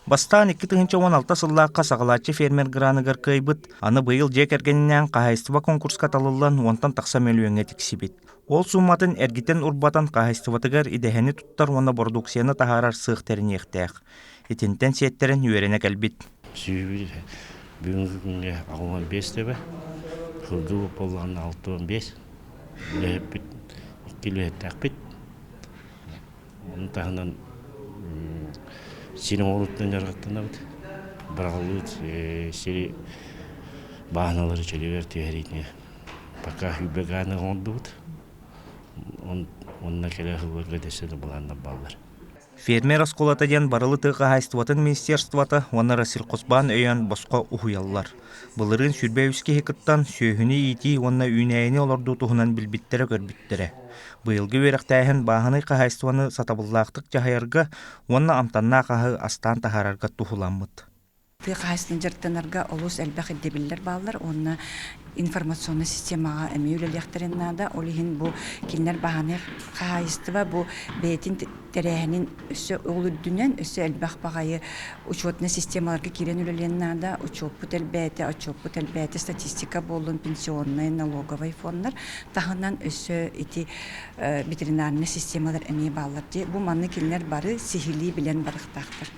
Бастаан 2016 сыллаахха саҕалааччы фермер граныгар кыайбыт, аны быйыл дьиэ кэргэнинээн хаһаайыстыба конкурска талыллан уонтан тахса мөлүйүөҥҥэ тиксибит. Ол сууматын эргитэн-урбатан хаһаайыстыбатыгар идэһэни туттар уонна бородууксуйаны таһаарар сыах тэриниэхтээх. Итинтэн сиэттэрэн үөрэнэ кэлбит. Сүүбүт бүгүҥҥү күҥҥэ 65 төбө, сылгы буоллаҕына 65, үлэһиппит икки үлэһиттээхпит. Ону таһынан сир оҥоруутунан дьарыктанабыт. Быраҕыллыбыт сири бааһыналары чөлүгэр түһэриини пока үбэ-гааны оҥордубут. Онно кэлэр сылларга дэсэ да былааннар бааллар. Фермер оскуолата диэн барылы тыа хаһаайыстыбатын министерствота уонна Россельхозбаан өйөөн босхо уһуйаллар. Былырыын 23 киһи кыттан сүөһүнү иитии уонна үүнээйини олордуу туһунан билбиттэрэ-көрбүттэрэ. Быйылгы үөрэхтээһин бааһынай хаһаайыстыбаны сатабыллаахтык дьаһайарга уонна амтаннаах аһы астаан таһаарарга туһуламмыт. Тыа хаһаайыстыбатын дьарыктанарга олус элбэх ирдэбиллэр бааллар уонна информационнай системаҕа эмиэ үлэлиэхтэрин наада. Ол иһин бу кинилэр бааһынай хаһаайыстыба бу бэйэтин тэрээһинин өссө ол үрдүнэн өссө элбэх баҕайы учетнай системаларга киирэн үлэлиэн наада. Учуоппут элбээтэ, отчуоппут элбээтэ, статистика буоллун, пенсионнай, налоговай фоннар таһынан өссө ити ветеринарнай системалар эмиэ бааллар. Дьэ, бу манны кинилэр бары сиһилии билэн барыахтаахтар.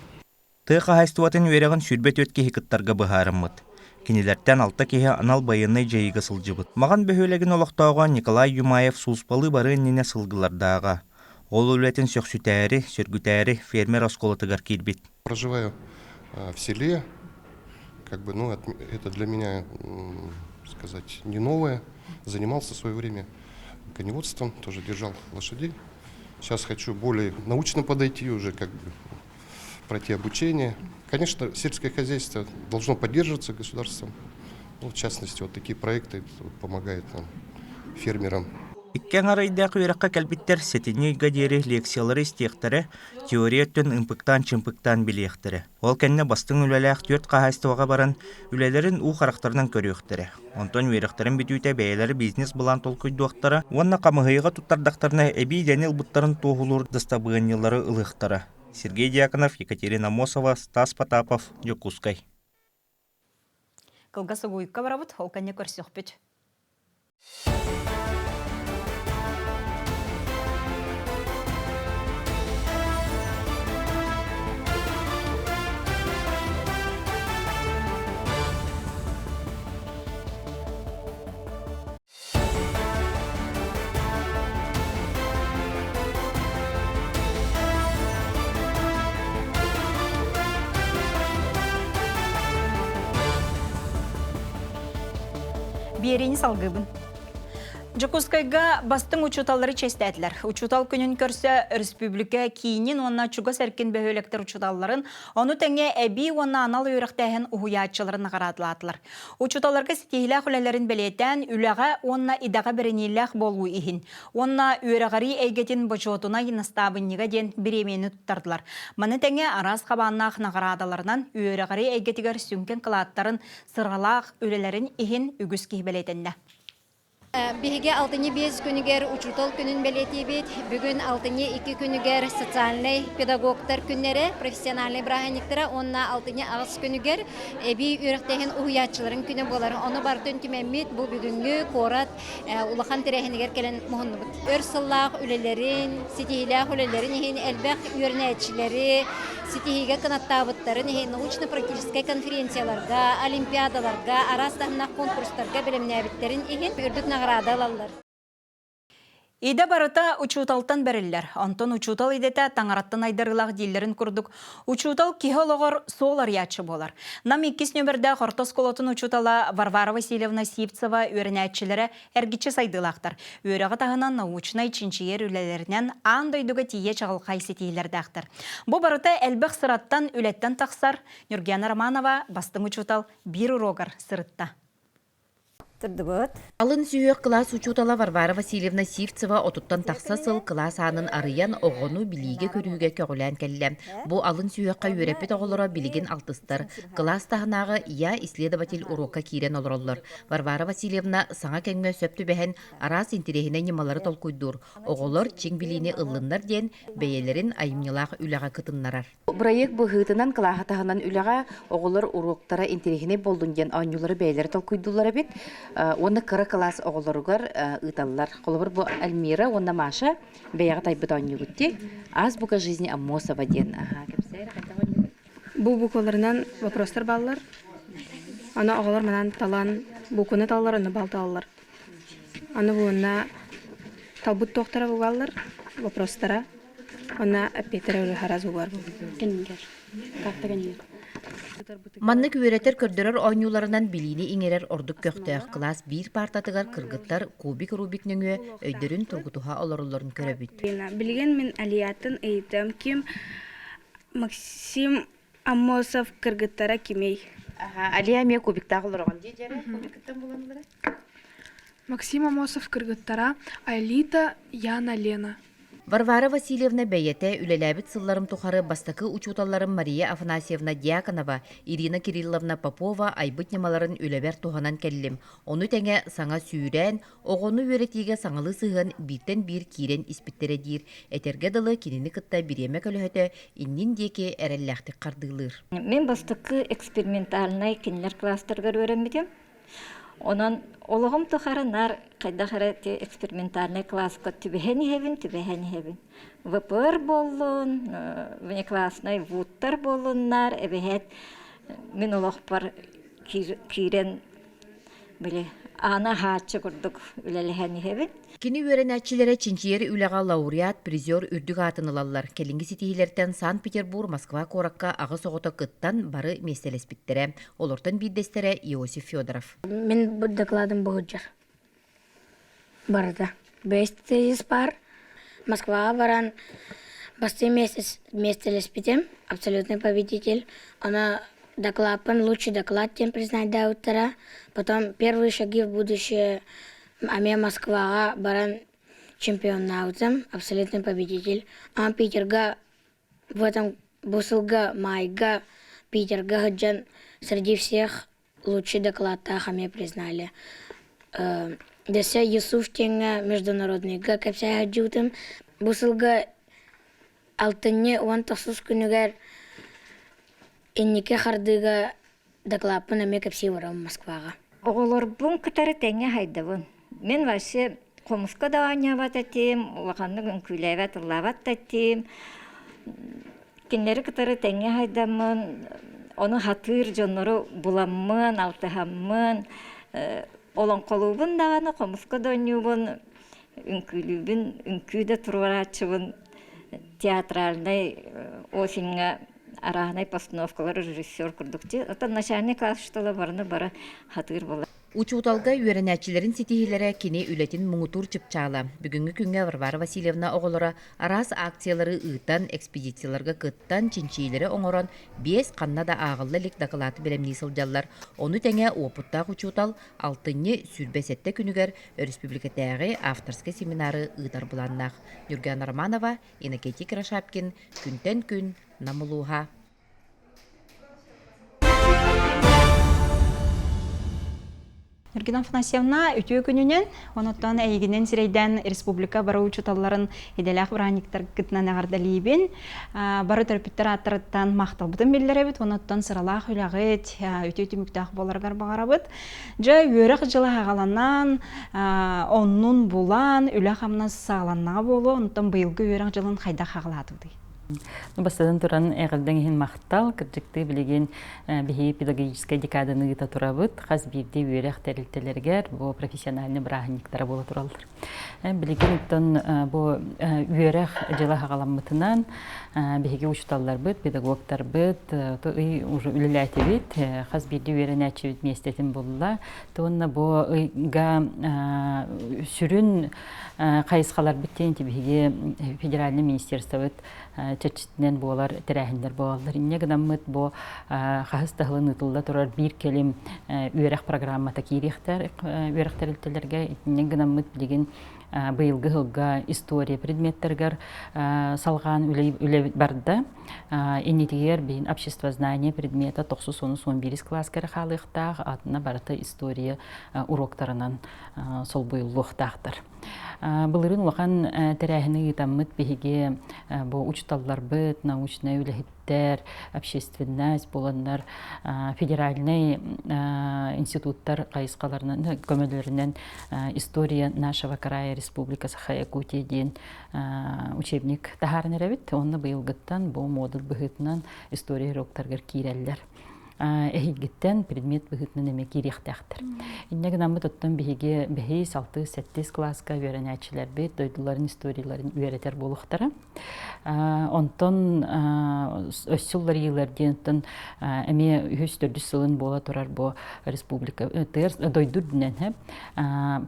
Тыа хаһаайыстыбатын үөрэҕин 24 киһи кыттарга быһаарыммыт. Кинилэртэн алта киһи анал байыаннай дьайыыга сылдьыбыт. Маҕан бөһүөлэгин олохтооҕо Николай Юмаев сулууспалыы барыан иннинэ сылгылардааҕа. Ол үлэтин сөхсүтээри, сөргүтээри фермер оскуолатыгар киирбит. Проживаю в селе, как бы, ну, это для меня, сказать, не новое. Занимался в свое время коневодством, тоже держал лошадей. Сейчас хочу более научно подойти уже, как бы, пройти обучение. Конечно, сельское хозяйство должно поддерживаться государством. Ну, в частности, вот такие проекты помогают нам, фермерам. Икки аҥар ыйдаах үөрэххэ кэлбиттэр сэтинньи ыйга диэри лекциялары истиэхтэрэ, теория өттүн ымпыктаан-чымпыктаан билиэхтэрэ. Ол кэннэ бастыҥ үлэлээх түөрт хаһаайыстыбаҕа баран, үлэлэрин уу харахтарынан көрүөхтэрэ. Онтон үөрэхтэрин бүтүүтэ бэйэлэрэ бизнес-былаан толкуйдуохтара уонна хамыһыйга туттардахтарына эбии идэни ылбыттарын туоһулуур дастабыанньалары ылыахтара. Сергей Дьяконов, Екатерина Амосова, Стас Потапов, Дьокуускай. Кылгас угуйка барабыт, ол кэннэ көрсөхпүт. Биэриини салгыыбын. Дьокуускайга бастыҥ учууталлары чэстээтилэр. Учуутал күнүн көрсө өрөспүүбүлүкэ киинин уонна чугас эркин бөһүөлэктэр учууталларын, ону тэҥэ эбии уонна анал үөрэхтээһин уһуйааччыларын наҕараадалаатылар. Учууталларга ситиһиилээх үлэлэрин бэлиэтээн, үлэҕэ уонна идэҕэ бэриниилээх буолуу иһин уонна үөрэҕирии эйгэтин бочуотунай настаабынньыга диэн бириэмийэни туттардылар. Маны тэҥэ араас хабааннаах наҕараадаларынан үөрэҕирии эйгэтигэр сүҥкэн кылааттарын, сыралаах үлэлэрин иһин үгүс киһи бэлиэтэннэ. Биһиги алтынньы биэс күнүгэр учуутал күнүн бэлиэтиибит. Бүгүн алтынньы икки күнүгэр социальнай педагогтар күннэрэ, профессиональнай бырааһынньыктара уонна алтынньы аҕыс күнүгэр эбии үөрэхтээһин уһуйааччыларын күнэ буолар. Ону барытын түмэммит бу бүгүҥҥү куорат улахан тэрээһинигэр кэлэн муһуннубут. Өр сыллаах үлэлэрин, ситиһиилээх үлэлэрин иһин элбэх үөрэнээччилэри ситиһиигэ кынаттаабыттарын иһин научно-практическай конференцияларга, олимпиадаларга, араас таһымнаах конкурстарга бэлэмнээбиттэрин иһин үрдүк наҕараада ылаллар. Идэ барыта учууталтан бэриллэр. Онтон учуутал идэтэ таҥараттан айдарыылаах дииллэрин курдук, учуутал киһи олоҕор суол арыйааччы буолар. Нам иккис нөмердээх орто оскуолатын учуутала Варвара Васильевна Сивцева үөрэнээччилэрэ эргиччи сайдыылаахтар. Үөрэҕи таһынан научнай чинчийэр үлэлэринэн аан дойдуга тиийэ чаҕылхай ситиһиилэрдээхтэр. Бу барыта элбэх сыраттан, үлэттэн тахсар. Нюргиана Романова бастыҥ учуутал биир уруогар сырытта. Турдубут. Алын сүһүөх кылаас учуутала Варвара Васильевна Сивцева отуттан тахса сыл кылаас аанын арыйан оҕону билиигэ-көрүүгэ көҕүлээн кэллэ. Бу алын сүһүөххэ үөрэппит оҕолоро билигин алтыстар. Кылаас таһынааҕы «Я исследователь» уруокка киирэн олороллор. Варвара Васильевна саҥа кэмҥэ сөп түбэһэн араас интэриэһинэй ньымалары толкуйдуур, оҕолор чиҥ билиини ыллыннар диэн бэйэлэрин айымньылаах үлэҕэ кытыннарар. Бырайыак быһыытынан кылааһы таһынан үлэҕэ оҕолор уруоктара интэриэһинэй буоллун диэн оонньуулары бэйэлэрэ толкуйдууллар эбит. Уонна кыра кылаас оҕолоругар ыыталлар. Холобур, бу Альмира уонна Маша бэйэҕэ тайбыт оонньуугут дии. Азбука жизни Аммосова диэн. Бу букваларынан вопростар бааллар. Аны оҕолор манан талан букваны талаллар, аны бал талаллар. Аны буонна талбыт туохтара бугаллар, вопростара Онна эппиэттэрэ ырыһара зугар Кэннигэр. Карта кэннигэр. Маннык үөрэтэр-көрдөрөр оонньууларынан билиини иҥэрэр ордук көхтөөх кылаас биир паартатыгар кыргыттар кубик Рубик нөҥүө өйдөрүн тургутуһа олороллорун көрөбүт. Билигин мин Алиятын ыйытыам ким Максим Аммосов кыргыттара кимий? Алия эмиэ кубиктаах олороҕун дии дьэрэ кубикыттан булан ылара. Максим Аммосов кыргыттара Айлита, Яна, Лена. Варвара Васильевна бэйэтэ үлэлээбит сылларым тухары бастакы учууталларым Мария Афанасьевна Дьяконова, Ирина Кирилловна Попова айбыт ньымаларын үлэбэр туһанан кэллим. Ону тэҥэ саҥа сүүрээн, оҕону үөрэтиигэ саҥалыы сыһыан бииртэн биир киирэн испиттэрэ диир. Этэргэ дылы, кинини кытта бириэмэ көлөһөтө иннин диэки эрэллээхтик хардыылыыр. Мин бастакы экспериментальнай кинилэр класстарыгар үөрэммитим. Онон олоҕум тухары наар хайдах эрэ ити экспериментальнай класска түбэһэн иһэбин, түбэһэн иһэбин. ВПР буоллун, внеклассный вуттар буоллуннар, эбэһээт мин олохпор киирэн били аана аһааччы курдук үлэлэһэн иһэбин. Кини үөрэнээччилэрэ чинчийэр үлэҕэ лауреат, призер үрдүк аатын ылаллар. Кэлиҥҥи ситиһиилэртэн Санкт-Петербург, Москва куоракка аҕыс оҕото кыттан бары миэстэлэспиттэрэ. Олортон биирдэстэрэ Иосиф Федоров. Мин бу докладым быһыдьар. Барыта. Бэс тезис бар. Москваҕа баран бастыы миэстэлэспитим, абсолютный победитель. Она докладпын лучший доклад диэн признайдаабыттара. Потом первые шаги в будущее эмиэ Москваҕа баран чемпионнаабытым, абсолютный победитель. А Питерга в этом бу сылга маайга Питерга сылдьан среди всех лучший докладтаах эмиэ признали. Десе Юсуф диэҥҥэ международныйга кэпсээ сылдьыбытым. Бу сылга алтынньы уон тохсус күнүгэр инники хардыыга докладпын эмиэ кэпсии барабын Москваҕа. Оҕолорбун кытары тэҥҥэ хайдабын. Мин вообще хомуска да оонньообот этим, улаханнык үҥкүүлээбэт, ыллаабат да этим. Кинилэри кытары тэҥҥэ хайдаммын, ону хатыыр дьоннору буламмын, алтыһаммын, олоҥхолуубун даҕаны, хомуска да оонньуубун, үҥкүүлүүбүн, үҥкүү да туруорааччыбын, театральнай осеньҥа арааһынай постановкалар режиссер курдук. Оттон начальный класс что барыны бары хатыыр буолар. Учууталга үөрэнээччилэрин ситиһиилэрэ кини үлэтин муҥутуур чыпчаала. Бүгүҥҥү күҥҥэ Варвара Васильевна оҕолоро араас акциялары ыытан, экспедицияларга кыттан, чинчийиилэри оҥорон, биэс ханна да ааҕылла илик дакылааты бэлэмнии сылдьаллар. Ону тэҥэ уопуттаах учуутал алтынньы 27 күнүгэр өрөспүүбүлүкэтээҕи авторскай семинары ыытар былааннаах. Ньургуяна Романова, Иннокентий Кирашапкин күнтэн күн Нам улууһа. Нургина Афанасьевна, үтүө күнүнэн, онуттан эйигинэн сирэйдээн республика бары учууталларын идэлээх бырааһынньыктаргытынан эҕэрдэлиибин. Бары төрөппүттэр ааттарыттан махталбытын биллэрэбит, онуттан сыралаах үлэҕит үтүө түмүктээх буоларыгар баҕарабыт. Дьэ, үөрэх дьыла хаҕаланан, оннун булан, үлэ-хамнас саҕаланнаҕа буолуо, онтон быйылгы үөрэх дьылын хайдах хаҕалаатыбытый? Бастатан туран, эҕэрдэҥ иһин махтал. Кырдьыктыы билигин биһиги педагогическай декаданы ыыта турабыт. Хас биирдии үөрэх тэрилтэлэригэр бу профессиональнай бырааһынньыктара буола тураллар. Билигин оттон бу үөрэх дьыла хаҕаламмытынан биһиги учууталларбыт, педагогтарбыт ый уже үлэлээтибит. Хас биирдии үөрэнээччибит миэстэтин булла. Уонна бу ыйга сүрүн хайысхаларбыт диэн биһиги федеральный министерствобыт чэрчитинэн буолар тэрээһиннэр буолаллар. Инньэ гынаммыт бу хаһыс да сылын ыытылла турар биир кэлим үөрэх программата киириэхтэр үөрэх тэрилтэлэргэ. Инньэ гынаммыт билигин быйылгы сылга история предметтэригэр салҕаан үлэ барда. Иннитигэр биһин обществознание предмета 9-11 кылааска эрэ хаалыахтаах, атына барыта история уроктарынан солбуйуллуохтаахтар. Былырыын улахан тэрээһини ыытаммыт биһиги бу учууталларбыт, научнай үлэһиттэр, общественность буоланнар федеральнай институттар хайысхаларынан көмөлөрүнэн «История нашего края Республика Саха-Якутия» диэн учебник таһааран эрэбит. Онно быйылгыттан бу модуль быһыытынан история уроктарыгар киирэллэр. Эһигиттэн предмет быһыытынан эмиэ киириэхтээхтэр. Инньэ гынаммыт оттон биһиги бэһис, алтыс, сэттис кылааска үөрэнээччилэрбит дойдуларын историяларын үөрэтэр буолуохтара. Онтон өссө уларыйыылар диэн оттон эмиэ үһүс төрдүс сылын буола турар бу республика дойду үрдүнэн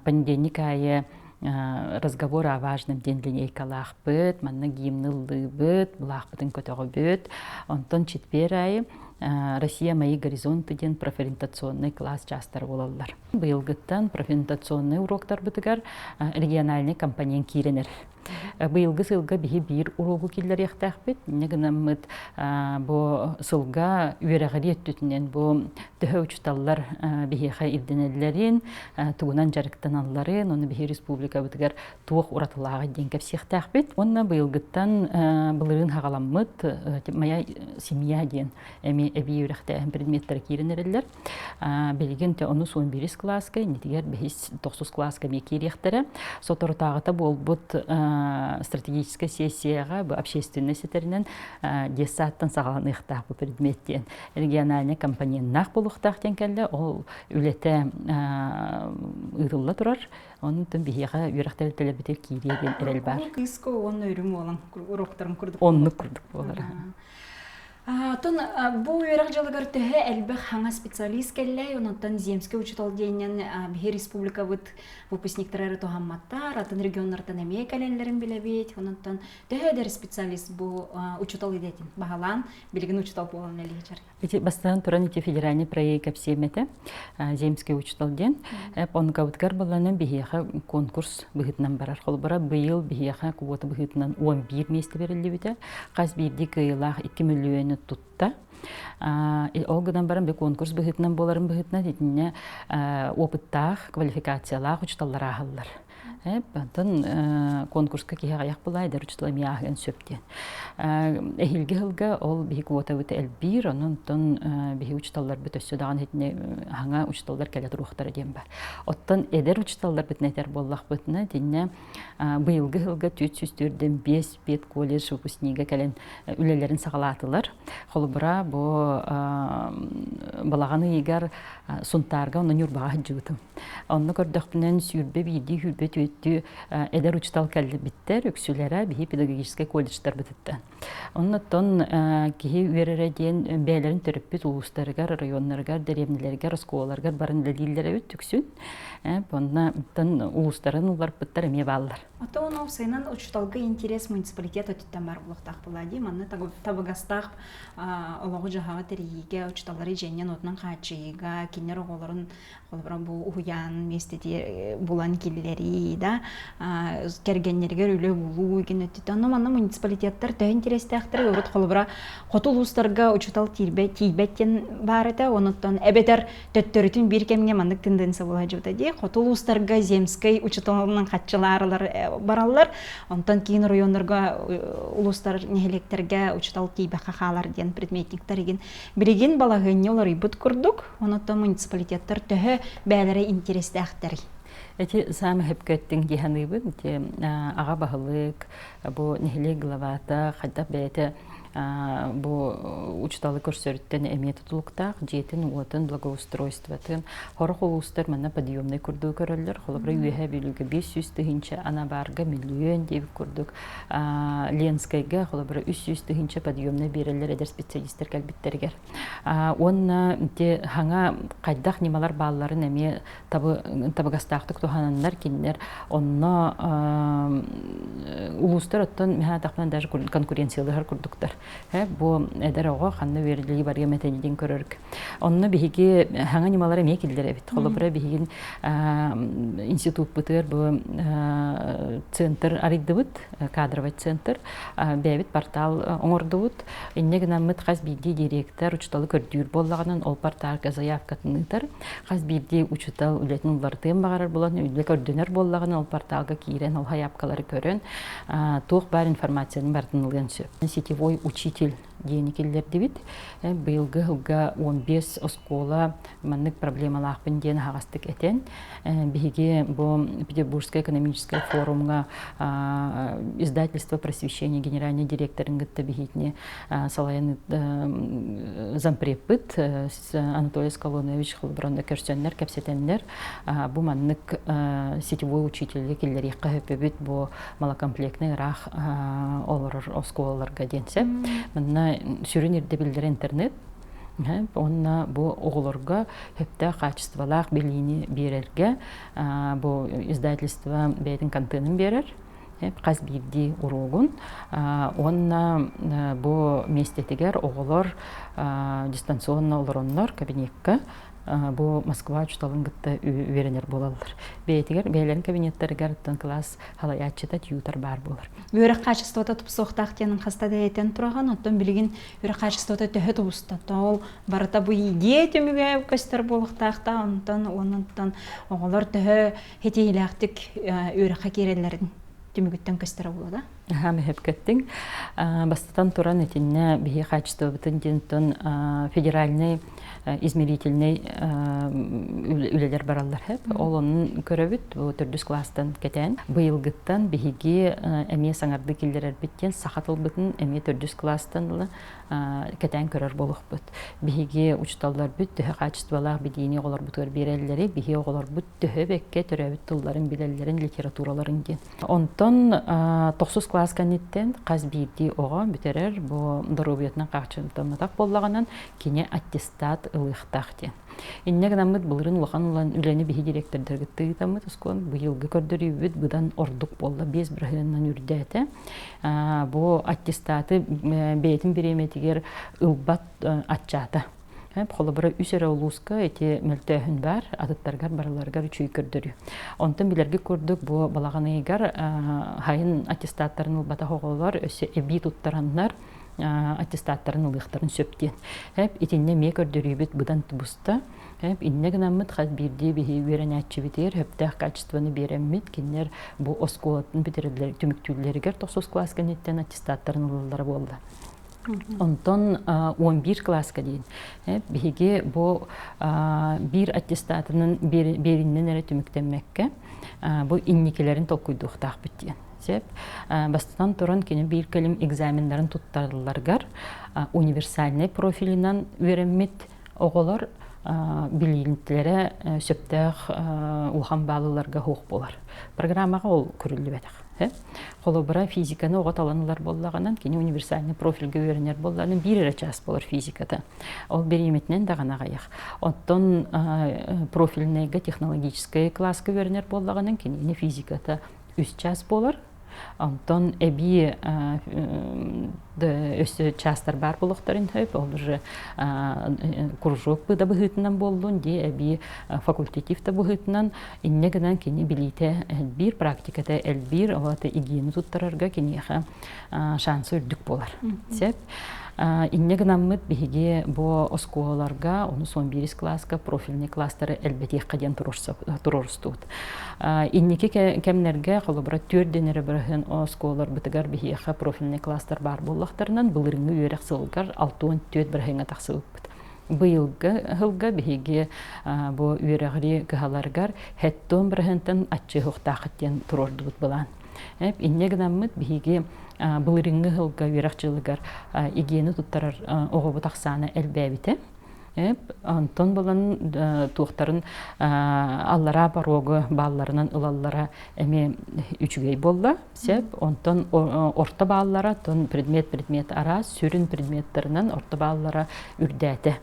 понедельник аайы разговор о важном диэн линейкалаахпыт, манна гимн ыллыыбыт, былаахпытын көтөҕөбүт. Онтон четверг аайы Россия мои горизонты диэн профориентационный класс чаастара буолаллар. Быйылгыттан профориентационный уроктарбытыгар региональный компонент киирэн эрэр. Быйылгы сылга биһи биир уруогу киллэриэхтээхпит. Инньэ гынаммыт бу сылга үөрэҕирии өттүтүнэн бу төһө учууталлар биһиэхэ ирдэнэллэрин, тугунан дьарыктаналларын, ону биһи республикабытыгар туох уратылааҕый диэн кэпсиэхтээхпит. Уонна быйылгыттан былырыын хаҕаламмыт «Моя семья» диэн эми эбии үөрэхтээһин предметтэрэ киирэн эрэллэр. Билигин онус уон биирис кылааска, иннитигэр бэһис тохсус кылааска эмиэ киириэхтэрэ. Соторутааҕыта буолбут стратегическай сессияҕа бу общественнай ситэринэн детсадтан саҕаланыахтаах бу предмет диэн региональнай компоненнаах буолуохтаах диэн кэллэ. Ол үлэтэ ыытылла турар. Онтон биһиэхэ үөрэх тэрилтэлэрбитигэр киириэ диэн эрэл баар. Кыыска уонна үрүҥ уолан уроктарын курдук. Оннук курдук буолар. Оттон бу үөрэх дьылыгар төһө элбэх хаҥа специалист кэллэй, онтон земский учуутал диэнинэн биһи республикабыт выпускниктара эрэ туһамматтар, атын регионнартан эмиэ кэлэллэрин билэбит. Онтон төһө эдэр специалист бу учуутал идэтин баһылаан, билигин учуутал буолан үлэлиир? Ити бастаан туран ити федеральный проект кэпсиэм этэ, земский учуутал диэн. Онукабытыгар баланан биһиэхэ конкурс быһыытынан барар. Холобура, быйыл биһиэхэ квота быһыытынан 11 миэстэ бэриллибитэ. Хас биирдии кыайыылаах 2 мөлүйүөнү тутта. Ол гынан баран би конкурс быһыытынан буоларын быһыытынан итиннэ опыттаах, квалификациялаах учууталлар ааһаллар. Онтон конкурска киһи аҕыйах буолаа, эдэр учуутал эмиэ ааһыан сөп диэн. Эһиилги сылга ол биһи квотабыт элбиир, онон онтон биһи учууталларбыт өссө даҕаны итини хаҥа учууталлар кэлэ туруохтара диэн бар. Оттон эдэр учууталларбытын этэр буоллахпытына, итиннэ быйылгы сылга 445 педколледж выпускнига кэлэн үлэлэрин саҕалаатылар. Холобура, бу балаҕан ыйыгар Сунтаарга онно Ньурбаҕа сылдьыбытым. Онно көрдөхпүнэн сүүрбэ биирдии, сүүрбэ түөртүү эдэр учуутал кэлбиттэр, үксүлэрэ биһи педагогическай колледжтарбытыттан. Оннуттан киһи үөрэрэ диэн бэйэлэрин төрөппүт улуустарыгар, районнарыгар, дэриэбинэлэригэр, оскуолаларыгар баран үлэлииллэр эбит үксүн. Онно улуустарын уларпыттар эмиэ бааллар. Оттон уопсайынан учууталга интерес муниципалитет өттүттэн бар буолуохтаах буолаа дии. Манна табыгастаах олоҕу-дьаһаҕы тэрийиигэ, учууталлары дьиэннэн-уотунан хааччыйыыга, кинилэр оҕолорун холобура бу уһуйаан миэстэтигэр булан киллэрии да кэргэннэригэр үлэ булуу игин өттүттэн онно манна муниципалитеттар төһө интэриэстээхтэр урут холобура хоту улуустарга учуутал тиийбэт тиийбэт диэн баар этэ онуттан эбэтэр төттөрүтүн биир кэмҥэ маннык тенденция буола сылдьыбыта дии хоту улуустарга земскэй учууталынан хаччылаарылар бараллар онтон киин оройуоннарга улуустар нэһилиэктэргэ учуутал тиийбэххэ хаалар диэн предметниктар игин Билигин балаһыанньа уларыйбыт курдук, онон муниципалитеттар төһө бэйэлэрэ интэриэстээхтэрий? Эти саамай сөпкө эттиҥ дии саныыбын. Ити аҕа баһылык, бу нэһилиэк главата хайдах бэйэтэ Бу учуталы көрсөрүттэн эмиэ тутулуктаах дьиэтин-уотун, благоустройствотын. Хорох улуустар манна подъемнай курдук көрөллөр. Холобура, Үөһээ Бүлүүгэ 500 тыһыынча, Анабаарга миллион диэбит курдук. Ленскэйгэ холобура 300 тыһыынча подъемнай биэрэллэр эдэр специалистар кэлбиттэригэр. Уонна ити хаҥа хайдах ньымалар баалларын эмиэ табыгастаахтык туһананнар кинилэр онно улуустар оттон миһаатахпына даже конкуренциялыһар курдуктар. Бу эдэр оҕо ханна үөрэлии барыам этэ диэн көрөрг. Онно биһиги хаҥа ньымалары эмиэ киллэрэбит. Холобура, биһигин институппутугар бу центр арыйдыбыт, кадровый центр, бэйэбит портал оҥордубут. Инньэ гынаммыт хас биирдии директор учууталы көрдүүр буоллаҕынан ол порталга заявкатын ыытар. Хас биирдии учуутал үлэтин уларытыан баҕарар буолан, үлэ көрдөнөр буоллаҕына ол порталга киирэн ол сайаапкалары көрөн туох баар информацияны барытын ылыан сөп. Сетевой учитель диэни киллэрдибит. Быйылгы сылга 15 оскуола маннык проблемалаахпын диэн аһаҕастык этэн, биһиги бу Петербургскай экономическай форумҥа издательство просвещения генеральный директорын кытта биһиитини салайан зампредпыт Анатолий Скалонович Холбронда көрсөннөр, кэпсэтэннэр бу маннык сетевой учителгэ киллэриэххэ сөпөбүт бу малокомплектный ыраах олорор оскуолаларга диэн сөп. Манна сүрүн ирдэбиллэрэ интернет Уонна бу оҕолорго сөптөөх хаачыстыбалаах билиини биэрэргэ бу издательство бэйэтин контенын биэрэр хас биирдии уруогун уонна бу миэстэтигэр оҕолор дистанционно олороннор кабинекка бу Москва учууталын кытта үөрэнэр буолаллар. Бэйэтигэр бэйэлэрин кабинеттарыгар оттон кылаас халайааччыта тьютор баар буолар. Үөрэх хаачыстыбата тупсуохтаах диэн хаста да этэн тураҕын, оттон билигин үөрэх хаачыстыбата төһө тубуста? Ол барыта бу идея түмүгэ көстөр буолуохтаах да, онтон онтон оҕолор төһө ситиһиилээхтик үөрэххэ киирэллэрин түмүгүттэн көстөрө буолуо да? Аха, мэһэпкэттиҥ. Бастатан туран итиннэ биһи хаачыстыбабытын диэнтэн федеральный измерительный үлэлэр бараллар хэп. Ол онун көрөбүт, бу төрдүс класстан кэтээн. Быйылгыттан биһиги эмиэ саҥардыы киллэрэрбит диэн саха тылбытын эмиэ төрдүс класстан ыла кэтээн көрөр буолуохпут. Биһиги учууталларбыт төһө хаачыстыбалаах билиини оҕолорбутугар биэрэллэри, биһи оҕолорбут төһө бэккэ төрөөбүт тылларын билэллэрин, литератураларын диэн. Онтон тохсус кылаас кэнниттэн хас биирдии оҕо бүтэрэр бу доруобуйатынан хааччахтамматах буоллаҕынан кини аттестат ылыахтаах диэн. Инньэ гынаммыт былырын улахан улан үлэни биһи директордаргытта ыытаммыт оскуон быйылгы көрдөрүүбүт быдан ордук буолла 5 бырыһыанынан үрдээтэ. Бу аттестаты бэйэтин бириэмэтигэр ылбат аччаата. Холобура, үс эрэ улууска ити мөлтөөһүн баар, атыттаргар барыларыгар үчүгэй көрдөрүү. Онтон билэргит курдук, бу балаҕан ыйыгар хайын аттестаттарын ылбатах оҕолор өссө эбии туттараннар аттестаттарын ылыахтарын сөп диэн. Эп итиннэ эмиэ көрдөрүүбүт быдан тубуста. Эп иннэ гынаммыт хас биирдии биһи үөрэнээччибитигэр сөптөөх качествоны биэрэммит, кинилэр бу оскуолатын бүтэрэллэр түмүктүүллэригэр тохсус кылаас кэнниттэн аттестаттарын ылаллара буолла. Онтон 11 кылааска диэн биһиги бу биир аттестатынан биэриннэн эрэ түмүктэммэккэ бу инникилэрин толкуйдуохтаахпыт диэн. Сөп. Бастатан туран кини биир кэлим экзаменнарын туттаралларыгар универсальнай профилынан үөрэммит оҕолор билиинтилэрэ сөптөөх улахан баалыларга суох буолар. Программаҕа ол көрүллүбэтэх. Холобура, физиканы оҕо талан ылар буоллаҕынан, кини универсальный профильга үөрэнэр буоллаҕынан биир эрэ чаас буолар физиката. Ол бириэмэтинэн даҕаны аҕыйах. Оттон профильнайга технологическай кылааска үөрэнэр буоллаҕынан, кинини физиката үс чаас буолар. Онтон эбии өссө чаастар баар буолуохтарын сөп, ол уже кружок да быһыытынан буоллун, дии эбии факультатив да быһыытынан инньэ гынан кини билиитэ элбиир, практиката элбиир, ол аата игиэни туттарарга киниэхэ шанса үрдүк буолар. Сөп. Инньэ гынаммыт биһиги бу оскуолаларга, ону 11 кылааска профильный класстары элбэтиэххэ диэн туруорустубут. Инники кэмнэргэ, холобура, түөрт эрэ бырыһыан оскуолаларбытыгар биһиэхэ профильный класстар баар буоллахтарынан, былырыҥҥы үөрэх сылыгар 64 бырыһыаҥҥа тахсыбыппыт. Быйылгы сылга биһиги бу үөрэҕирии кыһаларыгар 70 бырыһыантан аччыһыахтаахыт диэн туруордубут былаан. Инньэ гынаммыт биһиги былырыыҥҥы сылга үөрэх дьылыгар ЕГЭ-ни туттарар оҕобут ахсаана элбээбитэ. Онтон булан туохтарын аллараа порогу баалларынан ылаллара эмиэ үчүгэй буолла. Сөп. Онтон орто бааллара, тон предмет-предмет араас, сүрүн предметтарынан орто бааллара үрдээтэ.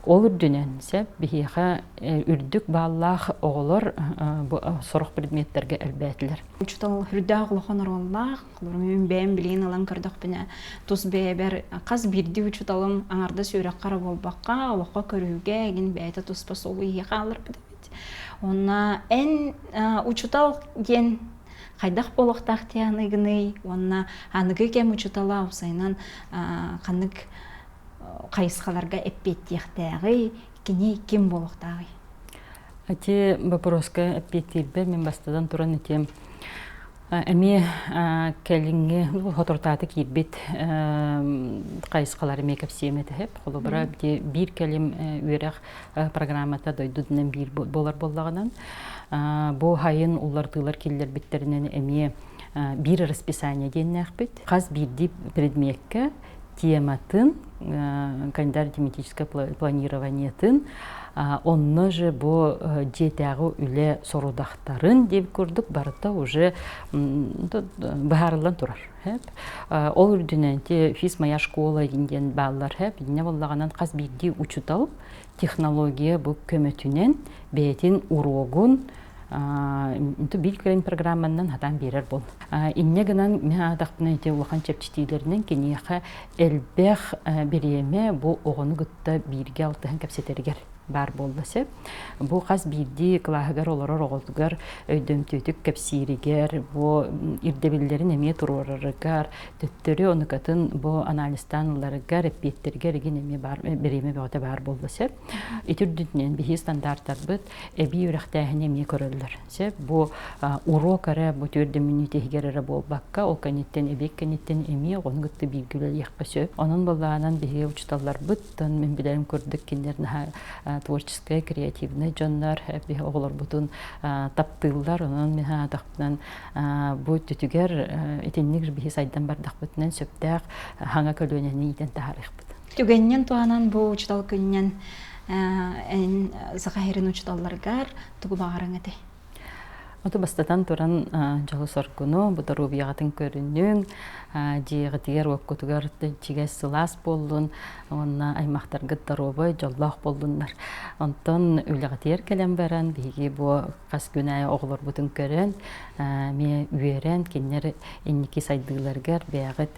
Ол үрдүнэн сөп биһиэхэ үрдүк бааллаах оҕолор сорох предметтэргэ элбээтилэр. Учуутал үрдээх улахан оруоллаах, Холобур, бэйэм билигин ылан көрдөхпүнэ, тус бэйэбэр хас биирдии учууталым аҥардас үөрэххэ эрэ буолбакка, олоххо көрүүгэ игин бэйэтэ туспа суолу иһи хаалларбыт эбит. Уонна эн учуутал диэн хайдах буолуохтаах диэханыгыный уонна аныгы кэм учуутала уопсайынан ханнык хайысхаларга эппиэттиэхтээҕий, кини ким буолуохтааҕый? Ити вопроска эппиэттиирбэр мин бастатан туран ити Эмиэ кэлиҥҥи соторутааты киирбит хайысхалары эмиэ кэпсиэм этэ сөп. Холобура, биир кэлим үөрэх программата дойдутунан биир буолар буоллаҕынан, бу хайын уларытыылар киллэрбиттэринэн эмиэ биир расписание диэннээхпит. Хас биирдии предмеккэ тематын, календарь тематическое планированиетын, онно же бу дьиэтээҕи үлэ сорудахтарын диэбит курдук барыта уже быһаарыллан турар. Ол үрдүнэн физ моя школа диэн бааллар. Инньэ буоллаҕынан хас биирдии учуутал технология бу көмөтүнэн бэйэтин уруогун биир кэлин программанан хатаан биэрэр буол. Инньэ гынан мин аатахпына ити улахан чэпчэтиилэринэн киниэхэ элбэх бириэмэ бу оҕону кытта бииргэ алтыһан кэпсэтэригэр баар буолла сөп. Бу хас биирдии кылааһыгар олорор оҕотугар өйдөмтүөтүк кэпсииригэр, бу ирдэбиллэрин эмиэ туруорарыгар, төттөрү онукатын бу анализтаан ыларыгар, эппиэттэригэр игин эмиэ баар бириэмэ бөҕөтө баар буолла сөп. Ити үрдүнэн биһи стандартарбыт эбии үрэхтээһини эмиэ көрөллөр. Сөп бу уруок эрэ бу түөрт мүнүүтэ иһигэр эрэ буолбакка, ол кэнниттэн эбиэт кэнниттэн эмиэ оҕону кытта бииргэ үлэлиэххэ сөп. Онон былаанан биһиги учууталларбыт, мин билэрим курдук кинилэр наһаа творческай, креативнай дьоннор, биһи оҕолорбутун таптыыллар. Онон мин санаатахпынан бу өттүтүгэр итинник биһи сайдан бардахпытынан сөптөөх хаҥа көлүөнэни иитэн таһаарыахпыт. Түгэнинэн туһанан бу учуутал күнүнэн эн Саха сирин учууталларыгар тугу баҕарыҥ этэй? Оту бастатан туран дьолу-соргуну, бу доруобуйаҕытын көрүнүҥ, дьиэҕитигэр, уоккутугар чигэс сылаас буоллун уонна аймахтаргыт доруобай, дьоллоох буоллуннар. Онтон үлэҕитигэр кэлэн баран биһиги бу хас күн аайы оҕолорбутун көрөн, эмиэ үөрэн, кинилэр инники сайдыыларыгар бэйэҕит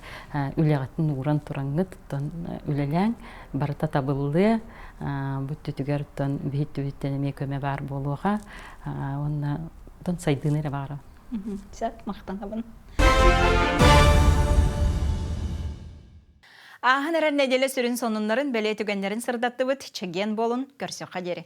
үлэҕитин ууран тураҥҥыт, оттон үлэлээҥ, барыта табыллыа, бу өттүтүгэр оттон биһиттибиттэн эмиэ көмө баар буолуоҕа уонна оттон сайдыыны эрэ баҕарабын. Сөп, махтанабын. Ааһан эрэр нэдиэлэ сүрүн сонуннарын, бэлиэ түгэннэрин сырдаттыбыт. Чэгиэн буолун, көрсүөххэ диэри.